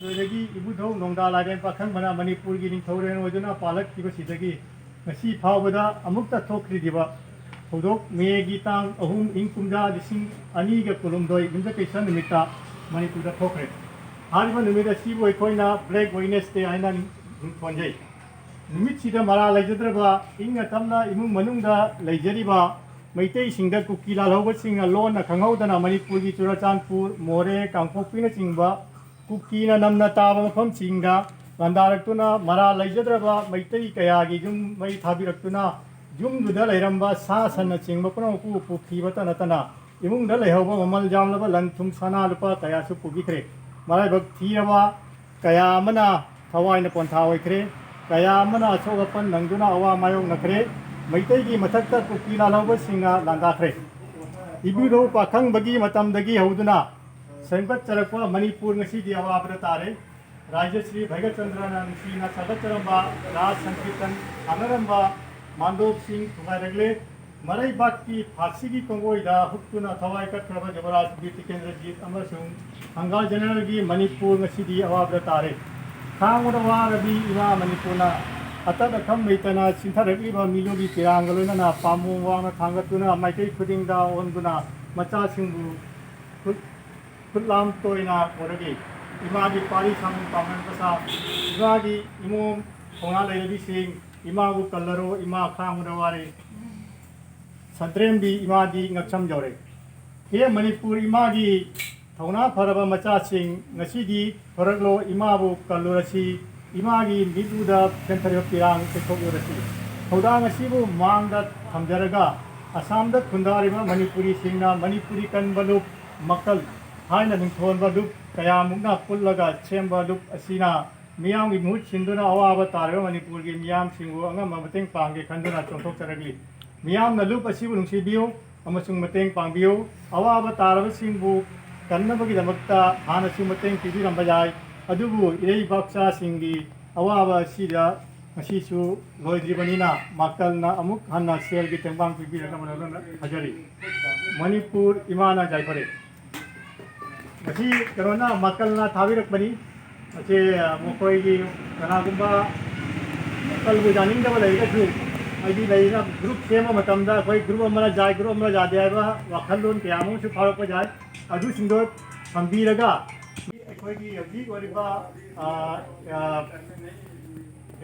ꯑꯗꯨꯗꯒꯤ ꯏꯕꯨꯙꯧ ꯅꯣꯡꯗꯥ ꯂꯥꯏꯔꯦꯟ ꯄꯥꯈꯪꯕꯅ ꯃꯅꯤꯄꯨꯔꯒꯤ ꯅꯤꯡꯊꯧꯔꯦꯜ ꯑꯣꯏꯗꯨꯅ ꯄꯥꯜꯂꯛꯈꯤꯕꯁꯤꯗꯒꯤ ꯉꯁꯤ ꯐꯥꯎꯕꯗ ꯑꯃꯨꯛꯇ ꯊꯣꯛꯇ꯭ꯔꯤꯕ ꯊꯧꯗꯣꯛ ꯃꯦꯒꯤ ꯇꯥꯡ ꯑꯍꯨꯝ ꯏꯪ ꯀꯨꯝꯖꯥ ꯂꯤꯁꯤꯡ ꯑꯅꯤꯒ ꯀꯨꯟꯍꯨꯝꯗꯣꯏ ꯌꯨꯝꯖꯀꯩꯁ ꯅꯨꯃꯤꯠꯇ ꯃꯅꯤꯄꯨꯔꯗ ꯊꯣꯛꯈ꯭ꯔꯦ꯫ ꯍꯥꯏꯔꯤꯕ ꯅꯨꯃꯤꯠ ꯑꯁꯤꯕꯨ ꯑꯩꯈꯣꯏꯅ Black Wednesday ꯍꯥꯏꯅ ꯅꯤꯡ-, ꯊꯣꯟꯖꯩ꯫ ꯅꯨꯃꯤꯠꯁꯤꯗ ꯃꯔꯥꯜ ꯂꯩꯖꯗ꯭ꯔꯕ ꯏꯪꯅ ꯇꯞꯅ ꯏꯃꯨꯡ ꯃꯅꯨꯡꯗ ꯂꯩꯖꯔꯤꯕ ꯃꯩꯇꯩꯁꯤꯡꯗ ꯀꯨꯀꯤ ꯂꯥꯜꯍꯧꯕꯁꯤꯡꯅ ꯂꯣꯟꯅ ꯈꯪꯍꯧꯗꯅ ꯃꯅꯤꯄꯨꯔꯒꯤ ꯆꯨꯔꯆꯥꯟꯄꯨꯔ, ꯃꯣꯔꯦ, ꯀꯥꯡꯄꯣꯛꯄꯤꯅꯆꯤꯡꯕ ꯀꯨꯀꯤꯅ ꯅꯝꯅ ꯇꯥꯕ ꯃꯐꯝꯁꯤꯡꯗ ꯂꯥꯟꯗꯥꯔꯛꯇꯨꯅ ꯃꯔꯥꯜ ꯂꯩꯖꯗ꯭ꯔꯕ ꯃꯩꯇꯩ ꯀꯌꯥꯒꯤ ꯌꯨꯝ ꯃꯩ ꯊꯥꯕꯤꯔꯛꯇꯨꯅ ꯌꯨꯝꯗꯨꯗ ꯂꯩꯔꯝꯕ ꯁꯥ ꯁꯟꯅꯆꯤꯡꯕ ꯄꯨꯝꯅꯃꯛꯄꯨ ꯄꯨꯈꯤꯕꯇ ꯅꯠꯇꯅ ꯏꯃꯨꯡꯗ ꯂꯩꯍꯧꯕ ꯃꯃꯜ ꯌꯥꯝꯂꯕ ꯂꯟ ꯊꯨꯝ ꯁꯅꯥ ꯂꯨꯄꯥ ꯀꯌꯥꯁꯨ ꯄꯨꯕꯤꯈ꯭ꯔꯦ꯫ ꯃꯔꯥꯏꯕꯛ ꯊꯤꯔꯕ ꯀꯌꯥ ꯑꯃꯅ ꯊꯋꯥꯏꯅ ꯄꯣꯟꯊꯥ ꯑꯣꯏꯈ꯭ꯔꯦ꯫ ꯀꯌꯥ ꯑꯃꯅ ꯑꯁꯣꯛ ꯑꯄꯟ ꯅꯪꯗꯨꯅ ꯑꯋꯥ ꯃꯥꯌꯣꯛꯅꯈ꯭ꯔꯦ꯫ ꯃꯩꯇꯩꯒꯤ ꯃꯊꯛꯇ ꯀꯨꯀꯤ ꯂꯥꯜꯍꯧꯕꯁꯤꯡꯅ ꯂꯥꯟꯗꯥꯈ꯭ꯔꯦ꯫ ꯏꯕꯨꯙꯧ ꯄꯥꯈꯪꯕꯒꯤ ꯃꯇꯝꯗꯒꯤ ꯍꯧꯗꯨꯅ ꯁꯦꯝꯒꯠꯆꯔꯛꯄ ꯃꯅꯤꯄꯨꯔ ꯉꯁꯤꯗꯤ ꯑꯋꯥꯕꯗ ꯇꯥꯔꯦ꯫ ꯔꯥꯖ꯭ꯌ ꯁ꯭ꯔꯤ ꯚꯩꯒꯆꯟꯗ꯭ꯔꯅ ꯅꯨꯡꯁꯤꯅ ꯁꯥꯒꯠꯆꯔꯝꯕ ꯔꯥꯖ ꯁꯪꯀꯤꯔꯇꯟ ꯁꯥꯟꯅꯔꯝꯕ ꯃꯥꯟꯗꯣꯞꯁꯤꯡ ꯊꯨꯒꯥꯏꯔꯛꯂꯦ꯫ ꯃꯔꯩꯕꯥꯛꯀꯤ ꯐꯥꯁꯤꯒꯤ ꯀꯣꯡꯒꯣꯏꯗ ꯍꯨꯛꯇꯨꯅ ꯊꯋꯥꯏ ꯀꯠꯈ꯭ꯔꯕ ꯌꯨꯕꯔꯥꯖ ꯕꯤꯔ ꯇꯤꯀꯦꯟꯗ꯭ꯔꯖꯤꯠ ꯑꯃꯁꯨꯡ ꯊꯪꯒꯥꯜ ꯖꯦꯅꯔꯦꯜꯒꯤ ꯃꯅꯤꯄꯨꯔ ꯉꯁꯤꯗꯤ ꯑꯋꯥꯕꯗ ꯇꯥꯔꯦ꯫ ꯈꯥꯡꯕꯗ ꯋꯥꯔꯕꯤ ꯏꯃꯥ ꯃꯅꯤꯄꯨꯔꯅ ꯑꯇꯠ ꯑꯈꯝ ꯂꯩꯇꯅ ꯆꯤꯟꯊꯔꯛꯂꯤꯕ ꯃꯤꯂꯨꯒꯤ ꯄꯤꯔꯥꯡꯒ ꯂꯣꯏꯅꯅ ꯄꯥꯝꯕꯣꯝ ꯋꯥꯡꯅ ꯊꯥꯡꯒꯠꯇꯨꯅ ꯃꯥꯏꯀꯩ ꯈꯨꯗꯤꯡꯗ ꯑꯣꯟꯗꯨꯅ ꯃꯆꯥꯁꯤꯡꯕꯨ ꯈꯨꯠ ꯈꯨꯠꯂꯥꯝ ꯇꯣꯏꯅ ꯀꯣꯟꯅꯈꯤ꯫ ꯏꯃꯥꯒꯤ ꯄꯥꯔꯤ ꯁꯥꯃꯨ ꯄꯥꯡꯒꯟ ꯃꯆꯥ, ꯏꯃꯥꯒꯤ ꯏꯃꯣꯝ ꯊꯧꯅꯥ ꯂꯩꯔꯕꯤꯁꯤꯡ, ꯏꯃꯥꯕꯨ ꯀꯜꯂꯔꯣ, ꯏꯃꯥ ꯈꯥꯡꯕꯗ ꯋꯥꯔꯦ꯫ ꯁꯟꯗ꯭ꯔꯦꯝꯕꯤ ꯏꯃꯥꯗꯤ ꯉꯛꯁꯝ ꯌꯧꯔꯦ꯫ ꯍꯦ ꯃꯅꯤꯄꯨꯔ ꯏꯃꯥꯒꯤ ꯊꯧꯅꯥ ꯐꯔꯕ ꯃꯆꯥꯁꯤꯡ, ꯉꯁꯤꯗꯤ ꯊꯣꯔꯛꯂꯣ, ꯏꯃꯥꯕꯨ ꯀꯜꯂꯨꯔꯁꯤ, ꯏꯃꯥꯒꯤ ꯃꯤꯠꯂꯨꯗ ꯐꯦꯟꯊꯔꯤꯕ ꯄꯤꯔꯥꯡ ꯇꯩꯊꯣꯛꯂꯨꯔꯁꯤ꯫ ꯊꯧꯗꯥꯡ ꯑꯁꯤꯕꯨ ꯃꯥꯡꯗ ꯊꯝꯖꯔꯒ, ꯑꯁꯥꯝꯗ ꯈꯨꯟꯗꯥꯔꯤꯕ ꯃꯅꯤꯄꯨꯔꯤꯁꯤꯡꯅ ꯃꯅꯤꯄꯨꯔꯤ ꯀꯟꯕ ꯂꯨꯞ ꯃꯀꯜ ꯍꯥꯏꯅ ꯃꯤꯡꯊꯣꯟꯕ ꯂꯨꯞ ꯀꯌꯥꯃꯨꯛꯅ ꯄꯨꯜꯂꯒ ꯁꯦꯝꯕ ꯂꯨꯞ ꯑꯁꯤꯅ ꯃꯤꯌꯥꯝꯒꯤ ꯃꯍꯨꯠ ꯁꯤꯟꯗꯨꯅ ꯑꯋꯥꯕ ꯇꯥꯔꯤꯕ ꯃꯅꯤꯄꯨꯔꯒꯤ ꯃꯤꯌꯥꯝꯁꯤꯡꯕꯨ ꯑꯉꯝꯕ ꯃꯇꯦꯡ ꯄꯥꯡꯒꯦ ꯈꯟꯗꯨꯅ ꯆꯣꯡꯊꯣꯛꯆꯔꯛꯂꯤ꯫ ꯃꯤꯌꯥꯝꯅ ꯂꯨꯞ ꯑꯁꯤꯕꯨ ꯅꯨꯡꯁꯤꯕꯤꯌꯨ ꯑꯃꯁꯨꯡ ꯃꯇꯦꯡ ꯄꯥꯡꯕꯤꯌꯨ꯫ ꯑꯋꯥꯕ ꯇꯥꯔꯕꯁꯤꯡꯕꯨ ꯀꯟꯅꯕꯒꯤꯗꯃꯛꯇ ꯍꯥꯟꯅꯁꯨ ꯃꯇꯦꯡ ꯄꯤꯕꯤꯔꯝꯕ ꯌꯥꯏ, ꯑꯗꯨꯕꯨ ꯏꯔꯩꯕꯥꯛꯆꯥꯁꯤꯡꯒꯤ ꯑꯋꯥꯕ ꯑꯁꯤꯗ ꯉꯁꯤꯁꯨ ꯂꯣꯏꯗ꯭ꯔꯤꯕꯅꯤꯅ, ꯃꯥꯀꯜꯅ ꯑꯃꯨꯛ ꯍꯟꯅ ꯁꯦꯜꯒꯤ ꯇꯦꯡꯕꯥꯡ ꯄꯤꯕꯤꯔꯛꯅꯕ ꯊꯥꯖꯔꯤ꯫ ꯃꯅꯤꯄꯨꯔ ꯏꯃꯥꯅ ꯌꯥꯏꯐꯔꯦ꯫ ꯉꯁꯤ ꯀꯩꯅꯣꯅ, ꯃꯥꯀꯜꯅ ꯊꯥꯕꯤꯔꯛꯄꯅꯤ꯫ ꯃꯁꯤ ꯃꯈꯣꯏꯒꯤ ꯀꯅꯥꯒꯨꯝꯕ ꯃꯥꯀꯜꯕꯨ ꯌꯥꯅꯤꯡꯗꯕ ꯂꯩꯔꯒꯁꯨ, ꯍꯥꯏꯗꯤ ꯂꯩꯅ ꯒ꯭ꯔꯨꯞ ꯁꯦꯝꯕ ꯃꯇꯝꯗ ꯑꯩꯈꯣꯏ ꯒ꯭ꯔꯨꯞ ꯑꯃꯅ ꯌꯥꯏ, ꯒ꯭ꯔꯨꯞ ꯑꯃꯅ ꯌꯥꯗꯦ ꯍꯥꯏꯕ ꯋꯥꯈꯜꯂꯣꯟ ꯀꯌꯥ ꯑꯃꯁꯨ ꯐꯥꯎꯔꯛꯄ ꯌꯥꯏ꯫ ꯑꯗꯨꯁꯤꯡꯗꯣ ꯊꯝꯕꯤꯔꯒ ꯑꯩꯈꯣꯏꯒꯤ ꯍꯧꯖꯤꯛ ꯑꯣꯏꯔꯤꯕ, ꯑ, ꯑ,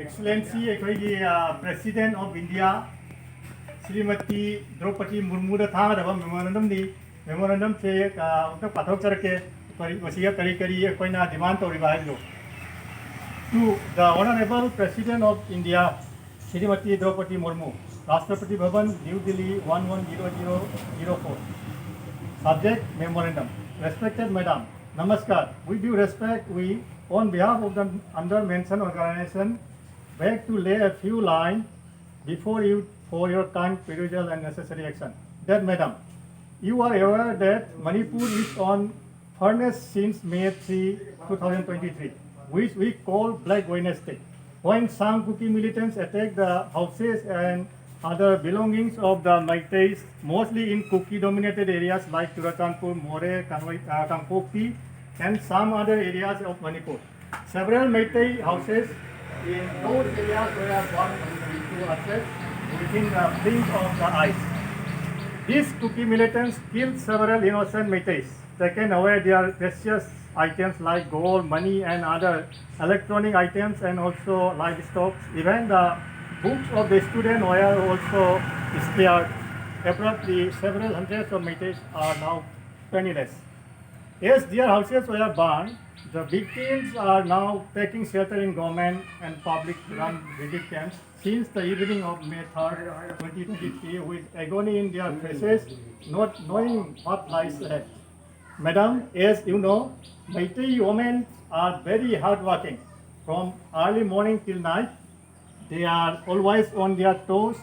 Excellency ꯑꯩꯈꯣꯏꯒꯤ, ꯑ, President of India ꯁ꯭ꯔꯤꯃꯇꯤ ꯗ꯭ꯔꯧꯄꯗꯤ ꯃꯨꯔꯃꯨꯗ ꯊꯥꯒꯗꯕ memorandumꯅꯤ꯫ Memorandumꯁꯦ, ꯑ, ꯑꯃꯨꯛꯇ ꯄꯥꯊꯣꯛꯆꯔꯛꯀꯦ꯫ ꯀꯔꯤ, ꯃꯁꯤꯒ ꯀꯔꯤ ꯀꯔꯤ ꯑꯩꯈꯣꯏꯅ demand ꯇꯧꯔꯤꯕ ꯍꯥꯏꯕꯗꯣ꯫ To the Honorable President of India, Srimati Draupadi Murmu, Rashtrapati Bhavan, New Delhi, one one zero zero zero four. Subject, memorandum. Respected Madam, Namaskar. With due respect, we, on behalf of the under-mentioned organization, beg to lay a few lines before you for your kind perusal and necessary action. Dear Madam, you are aware that Manipur is on furnace since May three, two thousand twenty-three, which we call Black Wednesday, when some Kuki militants attacked the houses and other belongings of the Meiteis, mostly in Kuki-dominated areas like Churachandpur, Moreh, Kangpokpi, and some other areas of Manipur. Several Meitei houses in those areas were burned into ashes within the blink of the eyes. These Kuki militants killed several innocent Meiteis. taken away their precious items like gold, money, and other electronic items, and also livestock. Even the books of the student were also spared. Apparently, several hundreds of Meiteis are now penniless. As their houses were burned, the victims are now taking shelter in government and public-run relief camps since the evening of May third, twenty twenty-three, with agony in their faces, not knowing what lies ahead. Madam, as you know, Meitei women are very hardworking. From early morning till night, they are always on their toes.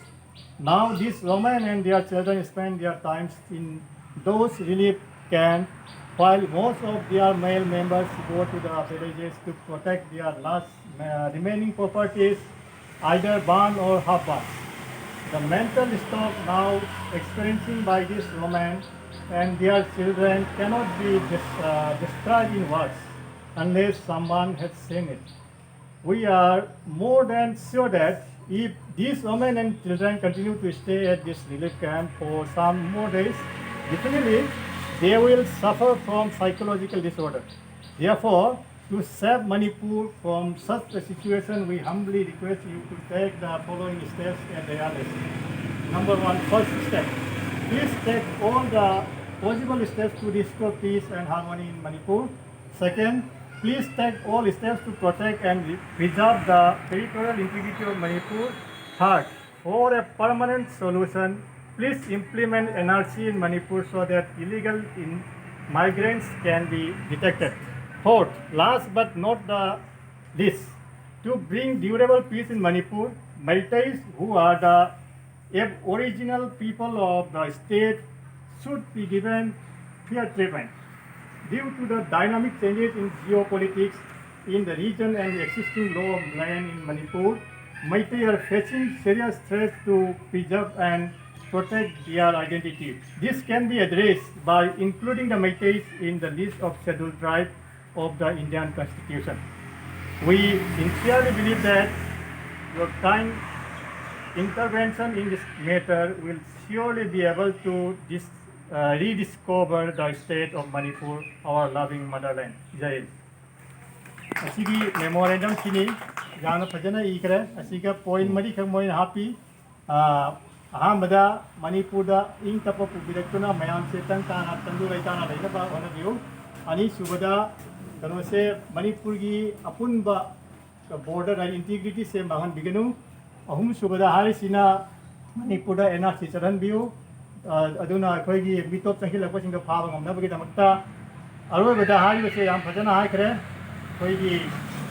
Now, these women and their children spend their times in those relief camps, while most of their male members go to the villages to protect their last uh, remaining properties, either burned or half burned. The mental shock now experiencing by these women and their children cannot be des- uh, described in words unless someone has seen it. We are more than sure that if these women and children continue to stay at this relief camp for some more days, definitely they will suffer from psychological disorder. Therefore, to save Manipur from such a situation, we humbly request you to take the following steps at the earliest. Number one, first step, please take all the possible steps to restore peace and harmony in Manipur. Second, please take all steps to protect and re- preserve the territorial integrity of Manipur. Third, for a permanent solution, please implement N R C in Manipur so that illegal in- migrants can be detected. Fourth, last but not the least, to bring durable peace in Manipur, Meiteis, who are the ab- original people of the state, should be given fair treatment. Due to the dynamic changes in geopolitics in the region and existing law of land in Manipur, Meitei are facing serious threats to preserve and protect their identity. This can be addressed by including the Meiteis in the list of scheduled tribe of the Indian Constitution. We sincerely believe that your kind intervention in this matter will surely be able to dis- Uh, rediscover the state of Manipur, our loving motherland. ꯖꯩ ꯍꯤꯟꯗ꯫ ꯑꯁꯤꯒꯤ memorandum ꯁꯤꯅꯤ ꯌꯥꯝꯅ ꯐꯖꯅ ꯏꯈ꯭ꯔꯦ꯫ ꯑꯁꯤꯒ point ꯃꯔꯤꯈꯛ ꯃꯣꯏꯅ ꯍꯥꯞꯄꯤ꯫ ꯑ, ꯑꯍꯥꯟꯕꯗ, ꯃꯅꯤꯄꯨꯔꯗ ꯏꯪ ꯇꯞꯄ ꯄꯨꯕꯤꯔꯛꯇꯨꯅ ꯃꯌꯥꯝꯁꯦ ꯇꯪ ꯇꯥꯅ, ꯇꯪꯗꯨ ꯂꯩꯇꯥꯅ ꯂꯩꯅꯕ ꯍꯣꯠꯅꯕꯤꯌꯨ꯫ ꯑꯅꯤꯁꯨꯕꯗ, ꯀꯩꯅꯣꯁꯦ, ꯃꯅꯤꯄꯨꯔꯒꯤ ꯑꯄꯨꯟꯕ border integrity ꯁꯦ ꯃꯥꯡꯍꯟꯕꯤꯒꯅꯨ꯫ ꯑꯍꯨꯝꯁꯨꯕꯗ ꯍꯥꯏꯔꯤꯁꯤꯅ ꯃꯅꯤꯄꯨꯔꯗ N R C ꯆꯠꯍꯟꯕꯤꯌꯨ꯫ ꯑ, ꯑꯗꯨꯅ ꯑꯩꯈꯣꯏꯒꯤ ꯃꯤꯇꯣꯞ ꯆꯪꯁꯤꯜꯂꯛꯄꯁꯤꯡꯗꯣ ꯐꯥꯕ ꯉꯝꯅꯕꯒꯤꯗꯃꯛꯇ꯫ ꯑꯔꯣꯏꯕꯗ ꯍꯥꯏꯔꯤꯕꯁꯦ ꯌꯥꯝ ꯐꯖꯅ ꯍꯥꯏꯈ꯭ꯔꯦ꯫ ꯑꯩꯈꯣꯏꯒꯤ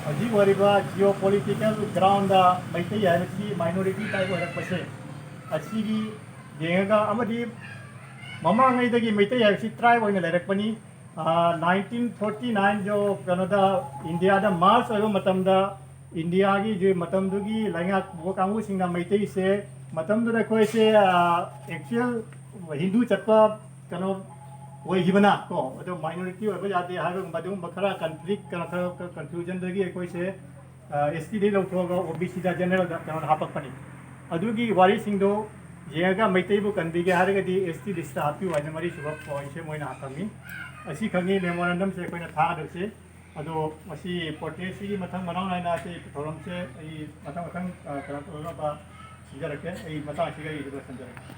ꯍꯧꯖꯤꯛ ꯑꯣꯏꯔꯤꯕ geopolitical ground ꯗ ꯃꯩꯇꯩ ꯍꯥꯏꯕꯁꯤ minority type ꯑꯣꯏꯔꯛꯄꯁꯦ, ꯑꯁꯤꯒꯤ ꯌꯦꯡꯉꯒ, ꯑꯃꯗꯤ ꯃꯃꯥꯡꯉꯩꯗꯒꯤ ꯃꯩꯇꯩ ꯍꯥꯏꯕꯁꯤ tribe ꯑꯣꯏꯅ ꯂꯩꯔꯛꯄꯅꯤ꯫ ꯑ, nineteen forty nine ꯖꯣ ꯀꯩꯅꯣꯗ ꯏꯟꯗꯤꯌꯥꯗ merge ꯑꯣꯏꯕ ꯃꯇꯝꯗ, ꯏꯟꯗꯤꯌꯥꯒꯤ ꯍꯧꯖꯤꯛ ꯃꯇꯝꯗꯨꯒꯤ ꯂꯩꯉꯥꯛ ꯄꯨꯕ ꯀꯥꯡꯕꯨꯁꯤꯡꯅ ꯃꯩꯇꯩꯁꯦ, ꯃꯇꯝꯗꯨꯗ ꯑꯩꯈꯣꯏꯁꯦ, ꯑ, actual ꯍꯤꯟꯗꯨ ꯆꯠꯄ ꯀꯩꯅꯣ ꯑꯣꯏꯈꯤꯕꯅ ꯀꯣ, ꯑꯗꯣ minority ꯑꯣꯏꯕ ꯌꯥꯗꯦ ꯍꯥꯏꯕꯒꯨꯝꯕ ꯑꯗꯨꯒꯨꯝꯕ ꯈꯔ conflict, ꯀꯩꯅꯣ, ꯈꯔ, ꯈꯔ confusion ꯗꯒꯤ ꯑꯩꯈꯣꯏꯁꯦ, ꯑ, S T ꯗꯒꯤ ꯂꯧꯊꯣꯛꯑꯒ O B C ꯗ general ꯗ ꯀꯩꯅꯣꯗ ꯍꯥꯞꯄꯛꯄꯅꯤ꯫ ꯑꯗꯨꯒꯤ ꯋꯥꯔꯤꯁꯤꯡꯗꯣ ꯌꯦꯡꯉꯒ ꯃꯩꯇꯩꯕꯨ ꯀꯟꯕꯤꯒꯦ ꯍꯥꯏꯔꯒꯗꯤ S T list ꯇ ꯍꯥꯞꯄꯤꯌꯨ ꯍꯥꯏꯅ ꯃꯔꯤꯁꯨꯕ point ꯁꯦ ꯃꯣꯏꯅ ꯍꯥꯞꯄꯝꯃꯤ꯫ ꯑꯁꯤꯈꯛꯅꯤ memorandum ꯁꯦ ꯑꯩꯈꯣꯏꯅ ꯊꯥꯒꯗꯕꯁꯦ꯫ ꯑꯗꯣ ꯃꯁꯤ protest ꯁꯤꯒꯤ ꯃꯊꯪ ꯃꯅꯥꯎ ꯅꯥꯏꯅ ꯑꯩ ꯊꯧꯔꯝꯁꯦ ꯑꯩ ꯃꯊꯪ ꯃꯊꯪ, ꯑ, ꯀꯩꯅꯣ ꯇꯧꯅꯕ ꯁꯤꯟꯖꯔꯛꯀꯦ꯫ ꯑꯩ ꯃꯇꯥꯡ ꯑꯁꯤꯒ ꯑꯩ ꯂꯣꯏꯁꯤꯟꯖꯔꯒꯦ꯫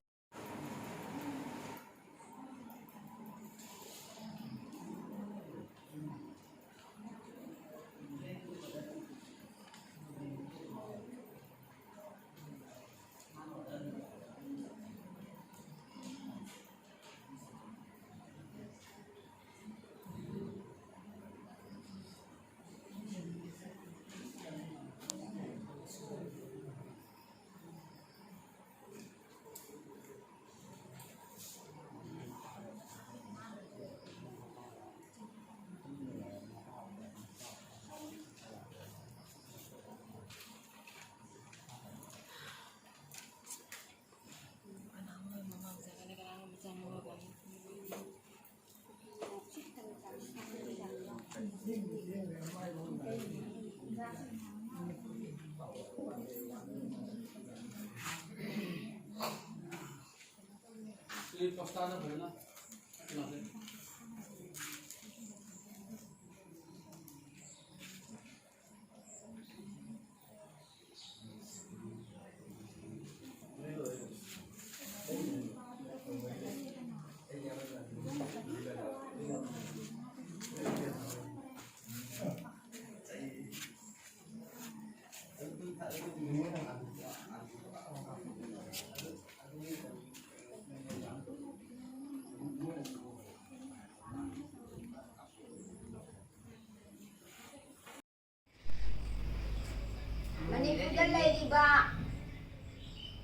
ꯃꯅꯤꯄꯨꯔꯗ ꯂꯩꯔꯤꯕ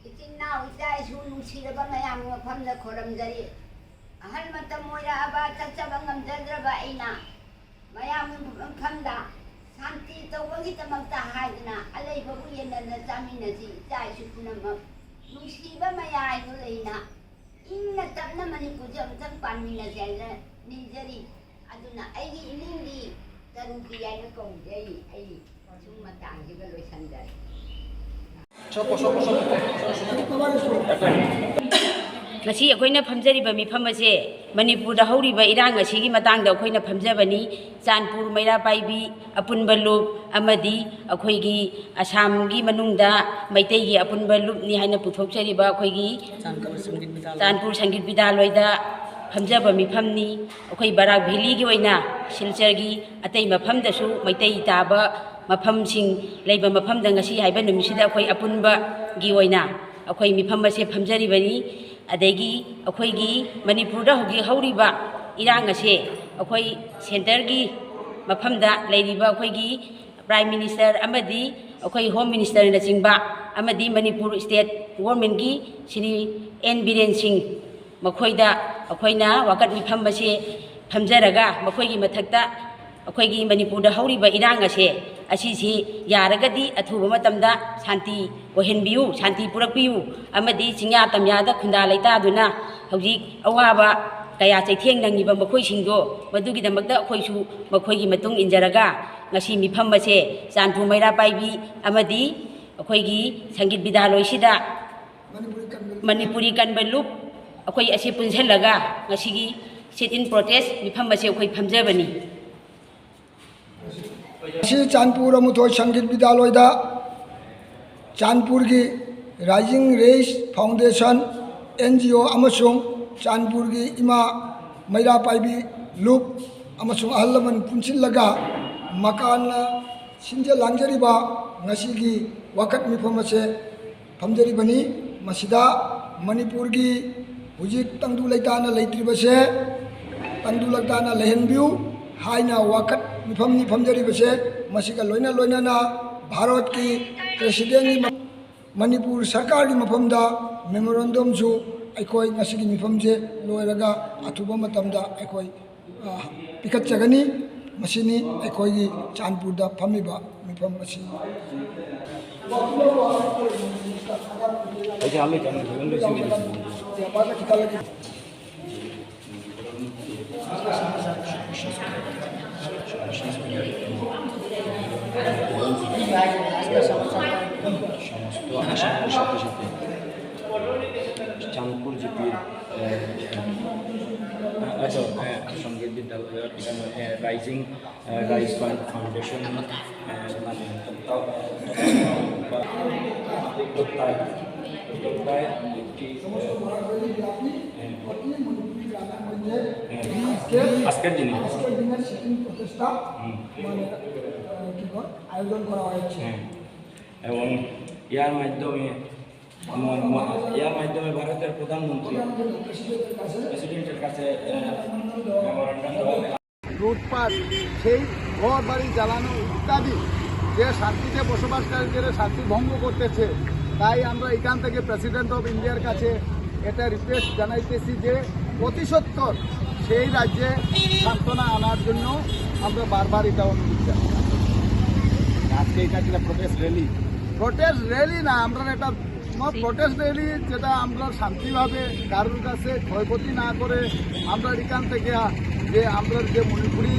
ꯏꯆꯤꯟ ꯏꯅꯥꯎ, ꯏꯆꯥ ꯏꯁꯨ, ꯅꯨꯡꯁꯤꯔꯕ ꯃꯌꯥꯝꯒꯤ ꯃꯐꯝꯗ ꯈꯨꯔꯨꯝꯖꯔꯤ꯫ ꯑꯍꯜ ꯃꯇꯝ ꯑꯣꯏꯔꯛꯑꯕ, ꯆꯠꯆꯕ ꯉꯝꯖꯗ꯭ꯔꯕ ꯑꯩꯅ ꯃꯌꯥꯝꯒꯤ ꯃꯐꯝꯗ ꯁꯥꯟꯇꯤ ꯇꯧꯕꯒꯤꯗꯃꯛꯇ ꯍꯥꯏꯗꯨꯅ ꯑꯂꯩꯕꯕꯨ ꯌꯦꯟꯅꯗꯅ ꯆꯥꯃꯤꯟꯅꯁꯤ꯫ ꯏꯆꯥ ꯏꯁꯨ ꯄꯨꯝꯅꯃꯛ ꯅꯨꯡꯁꯤꯕ ꯃꯌꯥꯏꯗꯨ ꯂꯩꯅ ꯏꯪꯅ ꯇꯞꯅ ꯃꯅꯤꯄꯨꯔꯁꯦ ꯑꯃꯨꯛꯇꯪ ꯄꯥꯟꯃꯤꯟꯅꯁꯦ ꯍꯥꯏꯅ ꯅꯤꯖꯔꯤ꯫ ꯑꯗꯨꯅ ꯑꯩꯒꯤ ꯏꯅꯤꯡꯗꯤ ꯇꯔꯨꯄꯤ ꯍꯥꯏꯅ ꯀꯧꯖꯩ꯫ ꯑꯩ ꯁꯨꯝ ꯃꯇꯥꯡꯁꯤꯒ ꯂꯣꯏꯁꯤꯟꯖꯔꯦ꯫ ꯉꯁꯤ ꯑꯩꯈꯣꯏꯅ ꯐꯝꯖꯔꯤꯕ ꯃꯤꯐꯝ ꯑꯁꯦ ꯃꯅꯤꯄꯨꯔꯗ ꯍꯧꯔꯤꯕ ꯏꯔꯥꯡ ꯑꯁꯤꯒꯤ ꯃꯇꯥꯡꯗ ꯑꯩꯈꯣꯏꯅ ꯐꯝꯖꯕꯅꯤ꯫ ꯆꯥꯟꯄꯨꯔ ꯃꯩꯔꯥ ꯄꯥꯏꯕꯤ ꯑꯄꯨꯟꯕ ꯂꯨꯞ ꯑꯃꯗꯤ ꯑꯩꯈꯣꯏꯒꯤ ꯑꯁꯥꯝꯒꯤ ꯃꯅꯨꯡꯗ ꯃꯩꯇꯩꯒꯤ ꯑꯄꯨꯟꯕ ꯂꯨꯞꯅꯤ ꯍꯥꯏꯅ ꯄꯨꯊꯣꯛꯆꯔꯤꯕ ꯑꯩꯈꯣꯏꯒꯤ ꯆꯥꯟꯄꯨꯔ ꯁꯪꯒꯤꯠ ꯕꯤꯗ꯭ꯌꯥꯂꯣꯏ꯫ ꯆꯥꯟꯄꯨꯔ ꯁꯪꯒꯤꯠ ꯕꯤꯗ꯭ꯌꯥꯂꯣꯏꯗ ꯐꯝꯖꯕ ꯃꯤꯐꯝꯅꯤ꯫ ꯑꯩꯈꯣꯏ ꯕꯔꯥꯛ ꯚꯦꯂꯤꯒꯤ ꯑꯣꯏꯅ ꯁꯤꯜꯆꯔꯒꯤ ꯑꯇꯩ ꯃꯐꯝꯗꯁꯨ ꯃꯩꯇꯩ ꯇꯥꯕ ꯃꯐꯝꯁꯤꯡ ꯂꯩꯕ ꯃꯐꯝꯗ ꯉꯁꯤ ꯍꯥꯏꯕ ꯅꯨꯃꯤꯠꯁꯤꯗ ꯑꯩꯈꯣꯏ ꯑꯄꯨꯟꯕꯒꯤ ꯑꯣꯏꯅ ꯑꯩꯈꯣꯏ ꯃꯤꯐꯝ ꯑꯁꯦ ꯐꯝꯖꯔꯤꯕꯅꯤ꯫ ꯑꯗꯒꯤ ꯑꯩꯈꯣꯏꯒꯤ ꯃꯅꯤꯄꯨꯔꯗ ꯍꯧꯖꯤꯛ ꯍꯧꯔꯤꯕ ꯏꯔꯥꯡ ꯑꯁꯦ ꯑꯩꯈꯣꯏ ꯁꯦꯟꯇꯔꯒꯤ ꯃꯐꯝꯗ ꯂꯩꯔꯤꯕ ꯑꯩꯈꯣꯏꯒꯤ ꯄ꯭ꯔꯥꯏꯝ ꯃꯤꯅꯤꯁꯇꯔ ꯑꯃꯗꯤ ꯑꯩꯈꯣꯏ ꯍꯣꯝ ꯃꯤꯅꯤꯁꯇꯔꯅꯆꯤꯡꯕ ꯑꯃꯗꯤ ꯃꯅꯤꯄꯨꯔ ꯁ꯭ꯇꯦꯠ ꯒꯣꯔꯃꯦꯟꯒꯤ ꯁ꯭ꯔꯤ ꯑꯦꯟ ꯕꯤꯔꯦꯟ ꯁꯤꯡ, ꯃꯈꯣꯏꯗ ꯑꯩꯈꯣꯏꯅ ꯋꯥꯀꯠ ꯃꯤꯐꯝ ꯑꯁꯦ ꯐꯝꯖꯔꯒ ꯃꯈꯣꯏꯒꯤ ꯃꯊꯛꯇ ꯑꯩꯈꯣꯏꯒꯤ ꯃꯅꯤꯄꯨꯔꯗ ꯍꯧꯔꯤꯕ ꯏꯔꯥꯡ ꯑꯁꯦ, ꯑꯁꯤꯁꯤ ꯌꯥꯔꯒꯗꯤ ꯑꯊꯨꯕ ꯃꯇꯝꯗ ꯁꯥꯟꯇꯤ ꯑꯣꯏꯍꯟꯕꯤꯌꯨ, ꯁꯥꯟꯇꯤ ꯄꯨꯔꯛꯄꯤꯌꯨ, ꯑꯃꯗꯤ ꯆꯤꯡꯌꯥ ꯇꯝꯌꯥꯗ ꯈꯨꯟꯗꯥ ꯂꯩꯇꯥꯗꯨꯅ ꯍꯧꯖꯤꯛ ꯑꯋꯥꯕ ꯀꯌꯥ ꯆꯩꯊꯦꯡ ꯅꯪꯉꯤꯕ ꯃꯈꯣꯏꯁꯤꯡꯗꯣ, ꯃꯗꯨꯒꯤꯗꯃꯛꯇ ꯑꯩꯈꯣꯏꯁꯨ ꯃꯈꯣꯏꯒꯤ ꯃꯇꯨꯡ ꯏꯟꯖꯔꯒ ꯉꯁꯤ ꯃꯤꯐꯝ ꯑꯁꯦ ꯆꯥꯟꯄꯨꯔ ꯃꯩꯔꯥ ꯄꯥꯏꯕꯤ ꯑꯃꯗꯤ ꯑꯩꯈꯣꯏꯒꯤ ꯁꯪꯒꯤꯠ ꯕꯤꯗ꯭ꯌꯥꯂꯣꯏꯁꯤꯗ ꯃꯅꯤꯄꯨꯔꯤ ꯀꯟꯕ ꯂꯨꯞ ꯑꯩꯈꯣꯏ ꯑꯁꯤ ꯄꯨꯟꯁꯤꯜꯂꯒ ꯉꯁꯤꯒꯤ sit in protest ꯃꯤꯐꯝ ꯑꯁꯤ ꯑꯩꯈꯣꯏ ꯐꯝꯖꯕꯅꯤ꯫ ꯉꯁꯤ ꯆꯥꯟꯄꯨꯔ ꯑꯃꯨꯊꯣꯏ ꯁꯪꯒꯤꯠ ꯕꯤꯗ꯭ꯌꯥꯂꯣꯏꯗ ꯆꯥꯟꯄꯨꯔꯒꯤ Rising Rays Foundation, N G O ꯑꯃꯁꯨꯡ ꯆꯥꯟꯄꯨꯔꯒꯤ ꯏꯃꯥ ꯃꯩꯔꯥ ꯄꯥꯏꯕꯤ ꯂꯨꯞ ꯑꯃꯁꯨꯡ ꯑꯍꯜ ꯂꯃꯟ ꯄꯨꯟꯁꯤꯜꯂꯒ ꯃꯀꯥꯟꯅ ꯁꯤꯟꯖ ꯂꯥꯡꯖꯔꯤꯕ ꯉꯁꯤꯒꯤ ꯋꯥꯀꯠ ꯃꯤꯐꯝ ꯑꯁꯦ ꯐꯝꯖꯔꯤꯕꯅꯤ꯫ ꯃꯁꯤꯗ ꯃꯅꯤꯄꯨꯔꯒꯤ ꯍꯧꯖꯤꯛ ꯇꯪꯗꯨ ꯂꯩꯇꯥꯅ ꯂꯩꯇ꯭ꯔꯤꯕꯁꯦ ꯇꯪꯗꯨ ꯂꯩꯇꯥꯅ ꯂꯩꯍꯟꯕꯤꯌꯨ ꯍꯥꯏꯅ ꯋꯥꯀꯠ ꯃꯤꯐꯝꯅꯤ ꯐꯝꯖꯔꯤꯕꯁꯦ꯫ ꯃꯁꯤꯒ ꯂꯣꯏꯅ ꯂꯣꯏꯅꯅ ꯚꯥꯔꯠꯀꯤ ꯄ꯭ꯔꯦꯁꯤꯗꯦꯟꯒꯤ ꯃ-, ꯃꯅꯤꯄꯨꯔ ꯁꯔꯀꯥꯔꯒꯤ ꯃꯐꯝꯗ ꯃꯦꯃꯣꯔꯦꯟꯗꯝꯁꯨ ꯑꯩꯈꯣꯏ ꯉꯁꯤꯒꯤ ꯃꯤꯐꯝꯁꯦ ꯂꯣꯏꯔꯒ ꯑꯊꯨꯕ ꯃꯇꯝꯗ ꯑꯩꯈꯣꯏ, ꯑ, ꯄꯤꯈꯠꯆꯒꯅꯤ꯫ ꯃꯁꯤꯅꯤ ꯑꯩꯈꯣꯏꯒꯤ ꯆꯥꯟꯄꯨꯔꯗ ꯐꯝꯃꯤꯕ ꯃꯤꯐꯝ ꯑꯁꯤ꯫ সমস্ত আশা করি সাথে সাথে চাঁদপুর জিপির, আহ, আহ, আচ্ছা, আহ, সঙ্গীত বিদ্যালয়, আহ, রাইজিং, আহ, রাইজ ফান্ড ফাউন্ডেশন, আহ, মানে, উদ্যোক্তায়, উদ্যোক্তায়, উদ্যোক্তায় একটি, আহ, আহ, আজকের দিনে। আজকের দিনের sit in protest টা, হুম। মানে, আহ, কি কয়, আয়োজন করা হয়েছে। হ্যাঁ। এবং ইয়ার মাধ্যমে, ম-, ম-, ইয়ার মাধ্যমে ভারতের প্রধানমন্ত্রী প্রেসিডেন্টের কাছে, আহ, মেমোরান্ডাম দেওয়া হয়। লুটপাট, সেই ঘর বাড়ি জ্বালানো ইত্যাদি যে শান্তিতে বসবাসকারীদের শান্তি ভঙ্গ করতেছে, তাই আমরা এখান থেকে প্রেসিডেন্ট অফ ইন্ডিয়ার কাছে এটা রিকোয়েস্ট জানাইতেছি যে অতি সত্বর সেই রাজ্যে সান্ত্বনা আনার জন্য আমরা বারবার এটা অনুরোধ জানাই। আজকে এটা কিনা প্রোটেস্ট র্যালি? প্রোটেস্ট র্যালি না, আমরা এটা প্রোটেস্ট র্যালি, যেটা আমরা শান্তিভাবে কারোর কাছে ক্ষয়ক্ষতি না করে আমরা এখান থেকে যে আমরা যে মণিপুরি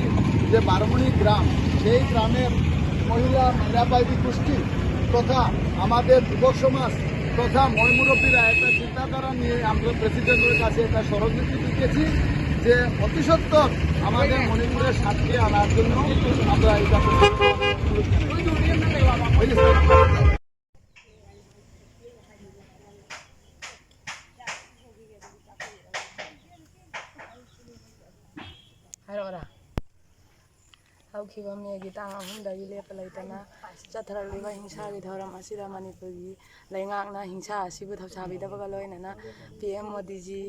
যে বারমণি গ্রাম, সেই গ্রামের মহিলা মীরাবাইদি গোষ্ঠী তথা আমাদের যুবক সমাজ তথা ময় মুরব্বীরা একটা চিন্তাধারা নিয়ে আমরা প্রেসিডেন্টের কাছে একটা স্মারকলিপি লিখেছি যে অতি সত্বর আমাদের মণিপুরের স্বার্থে আনার জন্য আমরা এটা করছি। ꯍꯥꯏꯔꯛꯑꯣꯔꯥ? ꯍꯧꯈꯤꯕ ꯃꯦꯒꯤ ꯇꯥꯡ ꯑꯍꯨꯝꯗꯒꯤ ꯂꯦꯞꯄ ꯂꯩꯇꯅ ꯆꯠꯊꯔꯛꯂꯤꯕ ꯍꯤꯡꯁꯥꯒꯤ ꯊꯧꯔꯝ ꯑꯁꯤꯗ ꯃꯅꯤꯄꯨꯔꯒꯤ ꯂꯩꯉꯥꯛꯅ ꯍꯤꯡꯁꯥ ꯑꯁꯤꯕꯨ ꯊꯧꯁꯥꯕꯤꯗꯕꯒ ꯂꯣꯏꯅꯅ ꯄꯤ ꯑꯦꯝ ꯃꯣꯗꯤꯖꯤ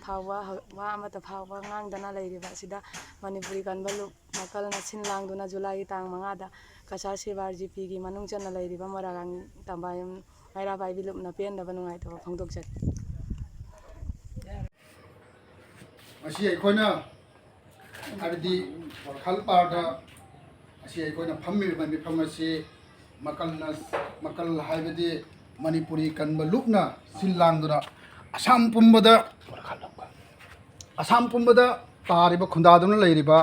ꯐꯥꯎꯕ ꯍꯧ-, ꯋꯥ ꯑꯃꯠꯇ ꯐꯥꯎꯕ ꯉꯥꯡꯗꯅ ꯂꯩꯔꯤꯕ ꯑꯁꯤꯗ ꯃꯅꯤꯄꯨꯔꯤ ꯀꯟꯕ ꯂꯨꯞ ꯃꯀꯜꯅ ꯁꯤꯟ ꯂꯥꯡꯗꯨꯅ ꯖꯨꯂꯥꯏꯒꯤ ꯇꯥꯡ ꯃꯉꯥꯗ ꯀꯆꯥꯔ ꯁꯤꯕꯥꯔ ꯖꯤ ꯄꯤꯒꯤ ꯃꯅꯨꯡ ꯆꯟꯅ ꯂꯩꯔꯤꯕ ꯃꯣꯏꯔꯥꯡ ꯇꯝꯕꯥꯌꯝ ꯃꯩꯔꯥ ꯄꯥꯏꯕꯤ ꯂꯨꯞꯅ ꯄꯦꯟꯗꯕ ꯅꯨꯡꯉꯥꯏꯇꯕ ꯐꯣꯡꯗꯣꯛꯆꯔꯤ꯫ ꯉꯁꯤ ꯑꯩꯈꯣꯏꯅ, ꯍꯥꯏꯕꯗꯤ ꯋꯥꯈꯜ ꯄꯥꯔꯗ ꯉꯁꯤ ꯑꯩꯈꯣꯏꯅ ꯐꯝꯃꯤꯕ ꯃꯤꯐꯝ ꯑꯁꯤ ꯃꯀꯜꯅ, ꯃꯀꯜ ꯍꯥꯏꯕꯗꯤ ꯃꯅꯤꯄꯨꯔꯤ ꯀꯟꯕ ꯂꯨꯞꯅ ꯁꯤꯜ ꯂꯥꯡꯗꯨꯅ ꯑꯁꯥꯝ ꯄꯨꯝꯕꯗ, ꯑꯁꯥꯝ ꯄꯨꯝꯕꯗ ꯇꯥꯔꯤꯕ, ꯈꯨꯟꯗꯥꯗꯨꯅ ꯂꯩꯔꯤꯕ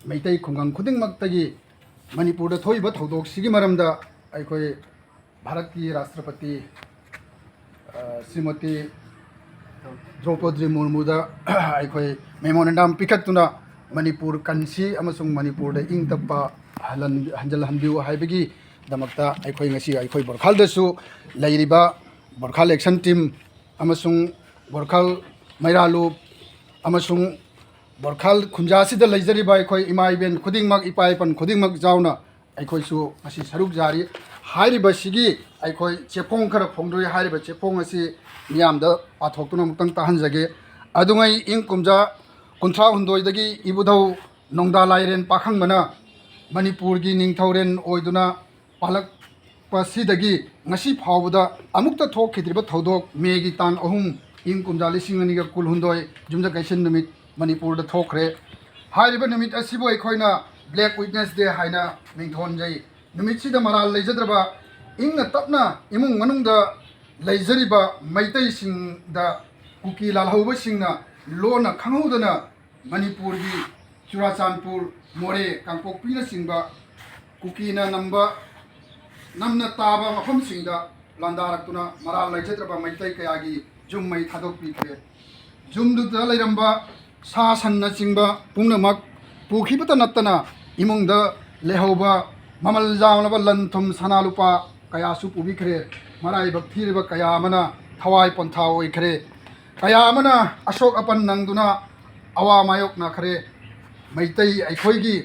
ꯃꯩꯇꯩ ꯈꯨꯡꯒꯪ ꯈꯨꯗꯤꯡꯃꯛꯇꯒꯤ ꯃꯅꯤꯄꯨꯔꯗ ꯊꯣꯛꯏꯕ ꯊꯧꯗꯣꯛꯁꯤꯒꯤ ꯃꯔꯝꯗ ꯑꯩꯈꯣꯏ ꯚꯥꯔꯠꯀꯤ ꯔꯥꯁꯇ꯭ꯔꯄꯇꯤ, ꯑ, ꯁ꯭ꯔꯤꯃꯇꯤ ꯗ꯭ꯔꯧꯄꯗꯤ ꯃꯨꯔꯃꯨꯗ ꯑꯩꯈꯣꯏ ꯃꯦꯃꯣꯔꯦꯟꯗꯝ ꯄꯤꯈꯠꯇꯨꯅ ꯃꯅꯤꯄꯨꯔ ꯀꯟꯁꯤ ꯑꯃꯁꯨꯡ ꯃꯅꯤꯄꯨꯔꯗ ꯏꯪ ꯇꯞꯄ ꯍꯜꯍꯟ-, ꯍꯟꯖꯤꯜꯍꯟꯕꯤꯌꯨ ꯍꯥꯏꯕꯒꯤꯗꯃꯛꯇ ꯑꯩꯈꯣꯏ ꯉꯁꯤ ꯑꯩꯈꯣꯏ ꯕꯣꯔꯈꯥꯜꯗꯁꯨ ꯂꯩꯔꯤꯕ ꯕꯣꯔꯈꯥꯜ ꯑꯦꯛꯁꯟ ꯇꯤꯝ ꯑꯃꯁꯨꯡ ꯕꯣꯔꯈꯥꯜ ꯃꯩꯔꯥꯂꯨꯞ ꯑꯃꯁꯨꯡ ꯕꯣꯔꯈꯥꯜ ꯈꯨꯟꯖꯥꯁꯤꯗ ꯂꯩꯖꯔꯤꯕ ꯑꯩꯈꯣꯏ ꯏꯃꯥ ꯏꯕꯦꯟ ꯈꯨꯗꯤꯡꯃꯛ, ꯏꯄꯥ ꯏꯄꯟ ꯈꯨꯗꯤꯡꯃꯛ ꯌꯥꯎꯅ ꯑꯩꯈꯣꯏꯁꯨ ꯉꯁꯤ ꯁꯔꯨꯛ ꯌꯥꯔꯤ꯫ ꯍꯥꯏꯔꯤꯕꯁꯤꯒꯤ ꯑꯩꯈꯣꯏ ꯆꯦꯐꯣꯡ ꯈꯔ ꯐꯣꯡꯗꯣꯛꯏ꯫ ꯍꯥꯏꯔꯤꯕ ꯆꯦꯐꯣꯡ ꯑꯁꯤ ꯃꯤꯌꯥꯝꯗ ꯄꯥꯊꯣꯛꯇꯨꯅ ꯑꯃꯨꯛꯇꯪ ꯇꯥꯍꯟꯖꯒꯦ꯫ ꯑꯗꯨꯉꯩ ꯏꯪ ꯀꯨꯝꯖꯥ ꯀꯨꯟꯊ꯭ꯔꯥ ꯍꯨꯝꯗꯣꯏꯗꯒꯤ ꯏꯕꯨꯙꯧ ꯅꯣꯡꯗꯥ ꯂꯥꯏꯔꯦꯟ ꯄꯥꯈꯪꯕꯅ ꯃꯅꯤꯄꯨꯔꯒꯤ ꯅꯤꯡꯊꯧꯔꯦꯟ ꯑꯣꯏꯗꯨꯅ ꯄꯥꯜꯂꯛꯄꯁꯤꯗꯒꯤ ꯉꯁꯤ ꯐꯥꯎꯕꯗ ꯑꯃꯨꯛꯇ ꯊꯣꯛꯈꯤꯗ꯭ꯔꯤꯕ ꯊꯧꯗꯣꯛ, ꯃꯦꯒꯤ ꯇꯥꯡ ꯑꯍꯨꯝ, ꯏꯪ ꯀꯨꯝꯖꯥ ꯂꯤꯁꯤꯡ ꯑꯅꯤꯒ ꯀꯨꯟꯍꯨꯝꯗꯣꯏ, ꯌꯨꯝꯖꯀꯩꯁ ꯅꯨꯃꯤꯠ ꯃꯅꯤꯄꯨꯔꯗ ꯊꯣꯛꯈ꯭ꯔꯦ꯫ ꯍꯥꯏꯔꯤꯕ ꯅꯨꯃꯤꯠ ꯑꯁꯤꯕꯨ ꯑꯩꯈꯣꯏꯅ Black Wednesday ꯍꯥꯏꯅ ꯃꯤꯡꯊꯣꯟꯖꯩ꯫ ꯅꯨꯃꯤꯠꯁꯤꯗ ꯃꯔꯥꯜ ꯂꯩꯖꯗ꯭ꯔꯕ ꯏꯪꯅ ꯇꯞꯅ ꯏꯃꯨꯡ ꯃꯅꯨꯡꯗ ꯂꯩꯖꯔꯤꯕ ꯃꯩꯇꯩꯁꯤꯡꯗ ꯀꯨꯀꯤ ꯂꯥꯜꯍꯧꯕꯁꯤꯡꯅ ꯂꯣꯟꯅ ꯈꯪꯍꯧꯗꯅ ꯃꯅꯤꯄꯨꯔꯒꯤ ꯆꯨꯔꯥꯆꯥꯟꯄꯨꯔ, ꯃꯣꯔꯦ, ꯀꯥꯡꯄꯣꯛꯄꯤꯅꯆꯤꯡꯕ ꯀꯨꯀꯤꯅ ꯅꯝꯕ, ꯅꯝꯅ ꯇꯥꯕ ꯃꯐꯝꯁꯤꯡꯗ ꯂꯥꯟꯗꯥꯔꯛꯇꯨꯅ ꯃꯔꯥꯜ ꯂꯩꯖꯗ꯭ꯔꯕ ꯃꯩꯇꯩ ꯀꯌꯥꯒꯤ ꯌꯨꯝ ꯃꯩ ꯊꯥꯗꯣꯛꯄꯤꯈ꯭ꯔꯦ꯫ ꯌꯨꯝꯗꯨꯗ ꯂꯩꯔꯝꯕ ꯁꯥ ꯁꯟꯅꯆꯤꯡꯕ ꯄꯨꯝꯅꯃꯛ ꯄꯨꯈꯤꯕꯇ ꯅꯠꯇꯅ ꯏꯃꯨꯡꯗ ꯂꯩꯍꯧꯕ ꯃꯃꯜ ꯌꯥꯝꯂꯕ ꯂꯟ ꯊꯨꯝ ꯁꯅꯥ ꯂꯨꯄꯥ ꯀꯌꯥꯁꯨ ꯄꯨꯕꯤꯈ꯭ꯔꯦ꯫ ꯃꯔꯥꯏꯕꯛ ꯊꯤꯔꯕ ꯀꯌꯥ ꯑꯃꯅ ꯊꯋꯥꯏ ꯄꯣꯟꯊꯥ ꯑꯣꯏꯈ꯭ꯔꯦ꯫ ꯀꯌꯥ ꯑꯃꯅ ꯑꯁꯣꯛ ꯑꯄꯟ ꯅꯪꯗꯨꯅ ꯑꯋꯥ ꯃꯥꯌꯣꯛꯅꯈ꯭ꯔꯦ꯫ ꯃꯩꯇꯩ ꯑꯩꯈꯣꯏꯒꯤ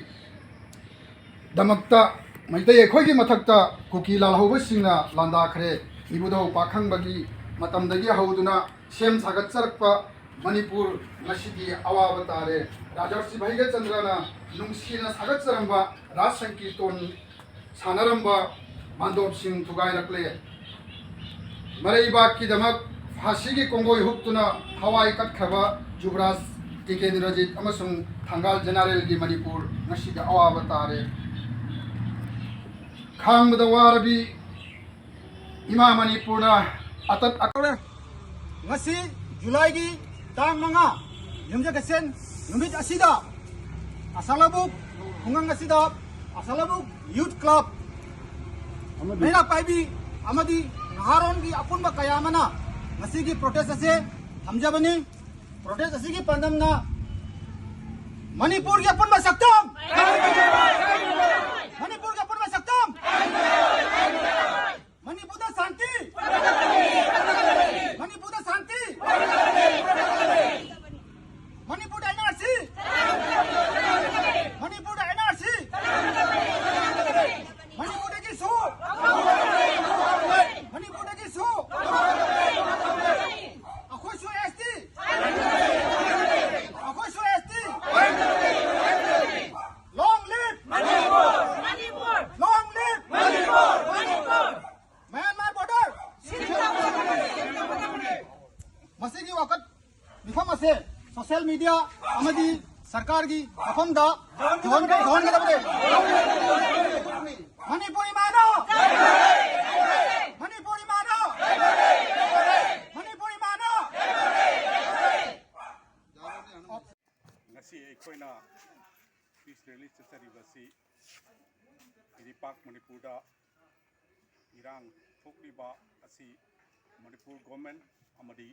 ꯗꯃꯛꯇ, ꯃꯩꯇꯩ ꯑꯩꯈꯣꯏꯒꯤ ꯃꯊꯛꯇ ꯀꯨꯀꯤ ꯂꯥꯜꯍꯧꯕꯁꯤꯡꯅ ꯂꯥꯟꯗꯥꯈ꯭ꯔꯦ꯫ ꯏꯕꯨꯙꯧ ꯄꯥꯈꯪꯕꯒꯤ ꯃꯇꯝꯗꯒꯤ ꯍꯧꯗꯨꯅ ꯁꯦꯝ ꯁꯥꯒꯠꯆꯔꯛꯄ ꯃꯅꯤꯄꯨꯔ ꯉꯁꯤꯗꯤ ꯑꯋꯥꯕ ꯇꯥꯔꯦ꯫ ꯔꯥꯖꯔꯁꯤ ꯚꯩꯒ꯭ꯌꯆꯟꯗ꯭ꯔꯅ ꯅꯨꯡꯁꯤꯅ ꯁꯥꯒꯠꯆꯔꯝꯕ ꯔꯥꯖ ꯁꯪꯀꯤꯔꯇꯣꯟ ꯁꯥꯟꯅꯔꯝꯕ ꯃꯥꯟꯗꯣꯞꯁꯤꯡ ꯊꯨꯒꯥꯏꯔꯛꯂꯦ꯫ ꯃꯔꯩꯕꯥꯛꯀꯤꯗꯃꯛ ꯐꯥꯁꯤꯒꯤ ꯀꯣꯡꯒꯣꯏ ꯍꯨꯛꯇꯨꯅ ꯊꯋꯥꯏ ꯀꯠꯈ꯭ꯔꯕ ꯖꯨꯕꯔꯥꯖ ꯇꯤꯀꯦꯟꯗ꯭ꯔꯖꯤꯠ ꯑꯃꯁꯨꯡ ꯊꯪꯒꯥꯜ ꯖꯦꯅꯔꯦꯜꯒꯤ ꯃꯅꯤꯄꯨꯔ ꯉꯁꯤꯗꯤ ꯑꯋꯥꯕ ꯇꯥꯔꯦ꯫ ꯈꯥꯡꯕꯗ ꯋꯥꯔꯕꯤ ꯏꯃꯥ ꯃꯅꯤꯄꯨꯔꯅ ꯑꯇꯠ ꯑꯀ- ꯉꯁꯤ ꯖꯨꯂꯥꯏꯒꯤ ꯇꯥꯡ ꯃꯉꯥ, ꯌꯨꯝꯖꯀꯩꯁꯦꯟ ꯅꯨꯃꯤꯠ ꯑꯁꯤꯗ ꯑꯁꯥꯂꯧꯕꯨꯛ ꯈꯨꯡꯒꯪ ꯑꯁꯤꯗ ꯑꯁꯥꯂꯧꯕꯨꯛ ꯌꯨꯠ ꯀ꯭ꯂꯕ, ꯃꯩꯔꯥ ꯄꯥꯏꯕꯤ ꯑꯃꯗꯤ ꯅꯍꯥꯔꯣꯟꯒꯤ ꯑꯄꯨꯟꯕ ꯀꯌꯥ ꯑꯃꯅ ꯉꯁꯤꯒꯤ ꯄ꯭ꯔꯣꯇꯦꯁ ꯑꯁꯦ ꯊꯝꯖꯕꯅꯤ꯫ ꯄ꯭ꯔꯣꯇꯦꯁ ꯑꯁꯤꯒꯤ ꯄꯥꯟꯗꯝꯅ ꯃꯅꯤꯄꯨꯔꯒꯤ ꯑꯄꯨꯟꯕ ꯁꯛꯇꯝ, ꯃꯅꯤꯄꯨꯔꯒꯤ ꯑꯄꯨꯟꯕ ꯁꯛꯇꯝ, ꯃꯅꯤꯄꯨꯔꯗ ꯁꯥꯟꯇꯤ, ꯃꯅꯤꯄꯨꯔꯗ ꯁꯥꯟꯇꯤ, ꯃꯅꯤꯄꯨꯔꯗ ꯑꯦꯟ ꯑꯥꯔ ꯁꯤ, ꯃꯅꯤꯄꯨꯔꯗ ꯑꯦꯟ ꯑꯥꯔ ꯁꯤ, ꯃꯅꯤꯄꯨꯔꯗꯒꯤꯁꯨ, ꯃꯅꯤꯄꯨꯔꯗꯒꯤꯁꯨ ꯑꯩꯈꯣꯏꯁꯨ ꯑꯦꯁ ꯇꯤ, ꯑꯩꯈꯣꯏꯁꯨ ꯑꯦꯁ T. Long live! Manipur! Long live! Manipur! Manipur! Myanmar border! ꯃꯁꯤꯒꯤ ꯋꯥꯀꯠ ꯃꯤꯐꯝ ꯑꯁꯤ ꯁꯣꯁꯤꯌꯦꯜ ꯃꯤꯗꯤꯌꯥ ꯑꯃꯗꯤ ꯁꯔꯀꯥꯔꯒꯤ ꯃꯐꯝꯗ ꯌꯧꯍꯟ-, ꯌꯧꯍꯟꯒꯗꯕꯅꯤ꯫ ꯃꯅꯤꯄꯨꯔ ꯏꯃꯥꯅ! ꯃꯅꯤꯄꯨꯔ ꯏꯃꯥꯅ! ꯃꯅꯤꯄꯨꯔ ꯏꯃꯥꯅ! ꯉꯁꯤ ꯑꯩꯈꯣꯏꯅ ꯄꯤꯁ ꯔꯦꯂꯤ ꯆꯠꯆꯔꯤꯕꯁꯤ ꯏꯔꯤꯄꯥꯛ ꯃꯅꯤꯄꯨꯔꯗ ꯏꯔꯥꯡ ꯊꯣꯛꯂꯤꯕ ꯑꯁꯤ ꯃꯅꯤꯄꯨꯔ ꯒꯣꯔꯃꯦꯟ ꯑꯃꯗꯤ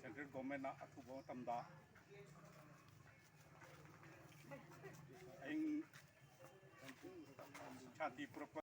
ꯁꯦꯟꯇ꯭ꯔꯦꯜ ꯒꯣꯔꯃꯦꯟꯅ ꯑꯊꯨꯕ ꯃꯇꯝꯗ ꯑꯏꯪ ꯁꯥꯟꯇꯤ ꯄꯨꯔꯛꯄ